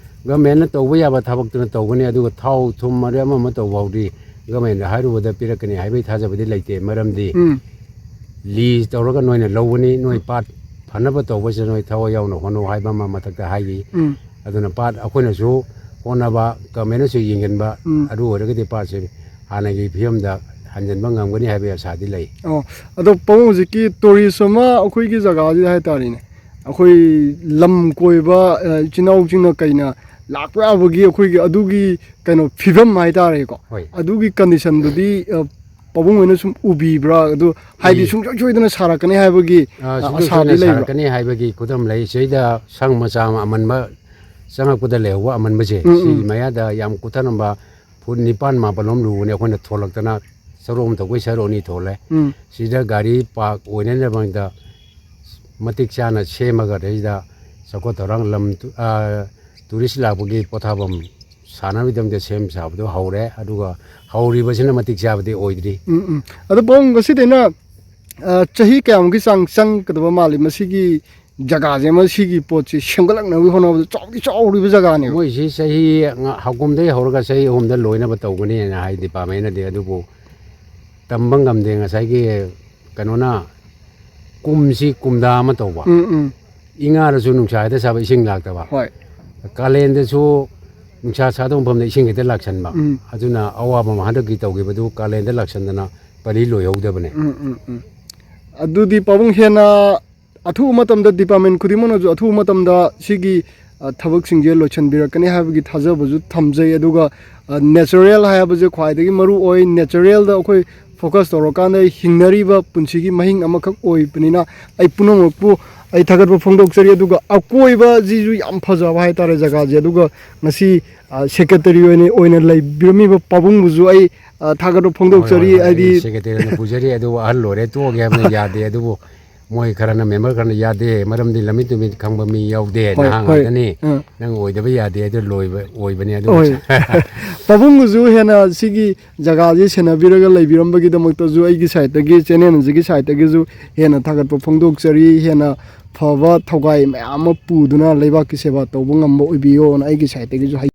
government ꯅ ꯇꯧꯕ ꯌꯥꯕ ꯊꯕꯛꯇꯨꯅ ꯇꯧꯒꯅꯤ, ꯑꯗꯨꯒ ꯊꯥꯎ ꯊꯨꯝ ꯑꯗꯩ ꯑꯃ ꯑꯃ ꯇꯧꯕ ꯐꯥꯎꯗꯤ government ꯗ ꯍꯥꯏꯔꯨꯕꯗ ꯄꯤꯔꯛꯀꯅꯤ ꯍꯥꯏꯕꯒꯤ ꯊꯥꯖꯕꯗꯤ ꯂꯩꯇꯦ꯫ ꯃꯔꯝꯗꯤ ꯎꯝ꯫ Lease ꯇꯧꯔꯒ ꯅꯣꯏꯅ ꯂꯧꯕꯅꯤ, ꯅꯣꯏ ꯄꯥꯠ ꯐꯅꯕ ꯇꯧꯕꯁꯤꯗ ꯅꯣꯏ ꯊꯋꯥꯏ ꯌꯥꯎꯅ ꯍꯣꯠꯅꯧ ꯍꯥꯏꯕ ꯑꯃ ꯃꯊꯛꯇ ꯍꯥꯏꯈꯤ꯫ ꯎꯝ꯫ ꯑꯗꯨꯅ ꯄꯥꯠ ꯑꯩꯈꯣꯏꯅꯁꯨ ꯍꯣꯠꯅꯕ, government ꯅꯁꯨ ꯌꯦꯡꯁꯤꯟꯕ, ꯎꯝ꯫ ꯑꯗꯨ ꯑꯣꯏꯔꯒꯗꯤ ꯄꯥꯠꯁꯦ ꯍꯥꯟꯅꯒꯤ ꯐꯤꯕꯝꯗ ꯍꯟꯖꯤꯟꯕ ꯉꯝꯒꯅꯤ ꯍꯥꯏꯕꯒꯤ ꯑꯁꯥꯗꯤ ꯂꯩ꯫ ꯑꯣ, ꯑꯗꯣ ꯄꯥꯕꯨꯡ, ꯍꯧꯖꯤꯛꯀꯤ tourist ꯑꯃ ꯑꯩꯈꯣꯏꯒꯤ ꯖꯒꯥꯁꯤꯗ ꯍꯥꯏꯇꯥꯔꯦꯅꯦ, ꯑꯩꯈꯣꯏ ꯂꯝ ꯀꯣꯏꯕ, ꯑ, ꯏꯆꯤꯟ ꯏꯅꯥꯎꯁꯤꯡꯅ ꯀꯩꯅ ꯂꯥꯛꯄ ꯌꯥꯕꯒꯤ ꯑꯩꯈꯣꯏꯒꯤ ꯑꯗꯨꯒꯤ ꯀꯩꯅꯣ ꯐꯤꯕꯝ ꯍꯥꯏꯇꯥꯔꯦꯀꯣ, ꯍꯣꯏ꯫ ꯑꯗꯨꯒꯤ condition ꯗꯨꯗꯤ, ꯑ, ꯄꯥꯕꯨꯡ ꯍꯣꯏꯅ ꯁꯨꯝ ꯎꯕꯤꯕ꯭ꯔꯥ? ꯑꯗꯨ ꯍꯥꯏꯗꯤ ꯎꯏ꯫ ꯁꯨꯡꯁꯣꯏ ꯁꯣꯏꯗꯅ ꯁꯥꯔꯛꯀꯅꯤ ꯍꯥꯏꯕꯒꯤ, ꯑ, ꯑ, ꯁꯨꯡꯁꯣꯏ ꯑꯁꯥꯗꯤ ꯁꯣꯏꯗꯅ ꯂꯩꯕ꯭ꯔꯥ? ꯁꯥꯔꯛꯀꯅꯤ ꯍꯥꯏꯕꯒꯤ ꯈꯨꯗꯝ ꯂꯩ꯫ ꯁꯤꯗ ꯁꯪ ꯃꯆꯥ ꯑꯃ ꯑꯃꯟꯕ ꯆꯪꯉꯛꯄꯗ ꯂꯩꯍꯧꯕ ꯑꯃꯟꯕꯁꯦ, ꯎꯝ, ꯁꯤꯒꯤ ꯎꯝ꯫ ꯃꯌꯥꯗ ꯌꯥꯝ ꯀꯨꯊꯔꯝꯕ ꯐꯨꯠ ꯅꯤꯄꯥꯟ ꯃꯥꯄꯜ ꯑꯃ ꯂꯨꯕꯅꯦ꯫ ꯑꯩꯈꯣꯏꯅ ꯊꯣꯛꯂꯛꯇꯅ ꯁꯔꯨꯛ ꯑꯃ ꯊꯧꯕꯩ ꯁꯔꯨꯛ ꯑꯅꯤ ꯊꯣꯛꯂꯦ꯫ ꯎꯝ꯫ ꯁꯤꯗ ꯒꯥꯔꯤ ꯄꯥꯔꯛ ꯑꯣꯏꯅꯅꯕꯗ ꯃꯇꯤꯛ ꯆꯥꯅ ꯁꯦꯝꯃꯒ ꯑꯗꯩꯁꯤꯗ ꯆꯥꯎꯈꯠ ꯊꯧꯔꯥꯡ ꯂꯝ ꯇꯨ-, ꯑ, ꯇꯨꯔꯤꯁ ꯂꯥꯛꯄꯒꯤ ꯄꯣꯊꯥꯐꯝ ꯁꯥꯟꯅꯕꯒꯤꯗꯃꯛꯇ ꯁꯦꯝ ꯁꯥꯕꯗꯣ ꯍꯧꯔꯦ꯫ ꯑꯗꯨꯒ ꯍꯧꯔꯤꯕꯁꯤꯅ ꯃꯇꯤꯛ ꯆꯥꯕꯗꯤ ꯑꯣꯏꯗ꯭ꯔꯤ꯫ ꯎꯝ, ꯎꯝ꯫ ꯑꯗꯣ ꯄꯥꯕꯨꯡ, ꯉꯁꯤꯗꯩꯅ, ꯑ, ꯆꯍꯤ ꯀꯌꯥꯃꯨꯛꯀꯤ ꯆꯥꯡ ꯆꯪꯒꯗꯕ ꯃꯥꯜꯂꯤ ꯃꯁꯤꯒꯤ ꯖꯒꯥꯁꯦ, ꯃꯁꯤꯒꯤ ꯄꯣꯠꯁꯤ ꯁꯦꯝꯒꯠꯂꯛꯅꯕꯒꯤ ꯍꯣꯠꯅꯕꯗ ꯆꯥꯎꯗꯤ ꯆꯥꯎꯔꯤꯕ ꯖꯒꯥꯅꯦꯕ? ꯃꯣꯏꯁꯤ ꯆꯍꯤ ꯉ-, ꯍꯀꯨꯝꯗꯒꯤ ꯍꯧꯔꯒ ꯆꯍꯤ ꯑꯍꯨꯝꯗ ꯂꯣꯏꯅꯕ ꯇꯧꯒꯅꯤꯅ ꯍꯥꯏ ꯗꯤꯄꯥꯔꯠꯃꯦꯟꯅꯗꯤ꯫ ꯑꯗꯨꯕꯨ ꯇꯝꯕ ꯉꯝꯗꯦ꯫ ꯉꯁꯥꯏꯒꯤ ꯀꯩꯅꯣꯅ ꯀꯨꯝꯁꯤ ꯀꯨꯝꯗꯥ ꯑꯃ ꯇꯧꯕ꯫ ꯎꯝ, ꯎꯝ꯫ ꯏꯉꯥꯗꯁꯨ ꯅꯨꯡꯁꯥ ꯍꯦꯛꯇ ꯁꯥꯕ, ꯏꯁꯤꯡ ꯂꯥꯛꯇꯕ꯫ ꯍꯣꯏ꯫ ꯀꯥꯂꯦꯟꯗꯁꯨ ꯅꯨꯡꯁꯥ ꯁꯥꯗꯕ ꯃꯐꯝꯗ ꯏꯁꯤꯡ ꯍꯦꯛꯇ ꯂꯥꯛꯁꯟꯕ꯫ ꯎꯝ꯫ ꯑꯗꯨꯅ ꯑꯋꯥꯕ ꯑꯃ ꯍꯟꯗꯛꯀꯤ ꯇꯧꯈꯤꯕꯗꯨ ꯀꯥꯂꯦꯟꯗ ꯂꯥꯛꯁꯟꯗꯅ ꯄꯂꯤ ꯂꯣꯏꯍꯧꯗꯕꯅꯦ꯫ ꯎꯝ, ꯎꯝ, ꯎꯝ꯫ ꯑꯗꯨꯗꯤ ꯄꯥꯕꯨꯡ, ꯍꯦꯟꯅ ꯑꯊꯨꯕ ꯃꯇꯝꯗ ꯗꯤꯄꯥꯔꯠꯃꯦꯟ ꯈꯨꯗꯤꯡꯃꯛꯅꯁꯨ ꯑꯊꯨꯕ ꯃꯇꯝꯗ ꯁꯤꯒꯤ, ꯑ, ꯊꯕꯛꯁꯤꯡꯁꯦ ꯂꯣꯏꯁꯤꯟꯕꯤꯔꯛꯀꯅꯤ ꯍꯥꯏꯕꯒꯤ ꯊꯥꯖꯕꯁꯨ ꯊꯝꯖꯩ꯫ ꯑꯗꯨꯒ, ꯑ, ꯅꯦꯆꯔꯦꯜ ꯍꯥꯏꯕꯁꯦ ꯈ꯭ꯋꯥꯏꯗꯒꯤ ꯃꯔꯨ ꯑꯣꯏ꯫ ꯅꯦꯆꯔꯦꯜꯗ ꯑꯩꯈꯣꯏ ꯐꯣꯀꯁ ꯇꯧꯔꯀꯥꯟꯗ ꯍꯤꯡꯅꯔꯤꯕ ꯄꯨꯟꯁꯤꯒꯤ ꯃꯍꯤꯡ ꯑꯃꯈꯛ ꯑꯣꯏꯕꯅꯤꯅ ꯑꯩ ꯄꯨꯝꯅꯃꯛꯄꯨ ꯑꯩ ꯊꯥꯒꯠꯄ ꯐꯣꯡꯗꯣꯛꯆꯔꯤ꯫ ꯑꯗꯨꯒ ꯑꯀꯣꯏꯕꯁꯤꯁꯨ ꯌꯥꯝ ꯐꯖꯕ ꯍꯥꯏꯇꯥꯔꯦ ꯖꯒꯥꯁꯦ꯫ ꯑꯗꯨꯒ ꯉꯁꯤ, ꯑ, ꯁꯦꯀ꯭ꯔꯦꯇꯔꯤ ꯑꯣꯏꯅ, ꯑꯣꯏꯅ ꯂꯩꯕꯤꯔꯝꯃꯤꯕ ꯄꯥꯕꯨꯡꯕꯨꯁꯨ ꯑꯩ, ꯑ, ꯊꯥꯒꯠꯄ ꯍꯣꯏ, ꯐꯣꯡꯗꯣꯛꯆꯔꯤ꯫ ꯍꯣꯏ, ꯍꯣꯏ꯫ ꯍꯥꯏꯗꯤ ꯁꯦꯀ꯭ꯔꯦꯇꯔꯤꯅ ꯄꯨꯖꯔꯤ, ꯑꯗꯨꯕꯨ ꯑꯍꯜ ꯑꯣꯏꯔꯦ, ꯇꯣꯛꯑꯒꯦ ꯍꯥꯏꯕꯅ ꯌꯥꯗꯦ꯫ ꯑꯗꯨꯕꯨ ꯃꯣꯏ ꯈꯔꯅ, ꯃꯦꯝꯕꯔ ꯈꯔꯅ ꯌꯥꯗꯦ, ꯃꯔꯝꯗꯤ ꯂꯝꯃꯤꯠ ꯇꯨꯃꯤꯠ ꯈꯪꯕ ꯃꯤ ꯌꯥꯎꯗꯦ, ꯍꯣꯏ, ꯅꯍꯥ ꯍꯣꯏ꯫ ꯉꯥꯛꯇꯅꯤ, ꯑꯥ꯫ ꯅꯪ ꯑꯣꯏꯗꯕ ꯌꯥꯗꯦ, ꯑꯗꯨ ꯂꯣꯏꯕ ꯑꯣꯏꯕꯅꯤ꯫ ꯑꯗꯨ ꯍꯣꯏ꯫ ꯄꯥꯕꯨꯡꯒꯁꯨ ꯍꯦꯟꯅ ꯁꯤꯒꯤ ꯖꯒꯥꯁꯤ ꯁꯦꯟꯅꯕꯤꯔꯒ ꯂꯩꯕꯤꯔꯝꯕꯒꯤꯗꯃꯛꯇꯁꯨ ꯑꯩꯒꯤ ꯁꯥꯏꯠꯇꯒꯤ, ꯆꯦꯅꯦꯜ ꯑꯁꯤꯒꯤ ꯁꯥꯏꯠꯇꯒꯤꯁꯨ ꯍꯦꯟꯅ ꯊꯥꯒꯠꯄ ꯐꯣꯡꯗꯣꯛꯆꯔꯤ꯫ ꯍꯦꯟꯅ ꯐꯕ ꯊꯧꯒꯥꯏ ꯃꯌꯥꯝ ꯑꯃ ꯄꯨꯗꯨꯅ ꯂꯩꯕꯥꯛꯀꯤ ꯁꯦꯕꯥ ꯇꯧꯕ ꯉꯝꯕ ꯑꯣꯏꯕꯤꯌꯣꯅ ꯑꯩꯒꯤ ꯁꯥꯏꯠꯇꯒꯤꯁꯨ ꯍꯥꯏ-,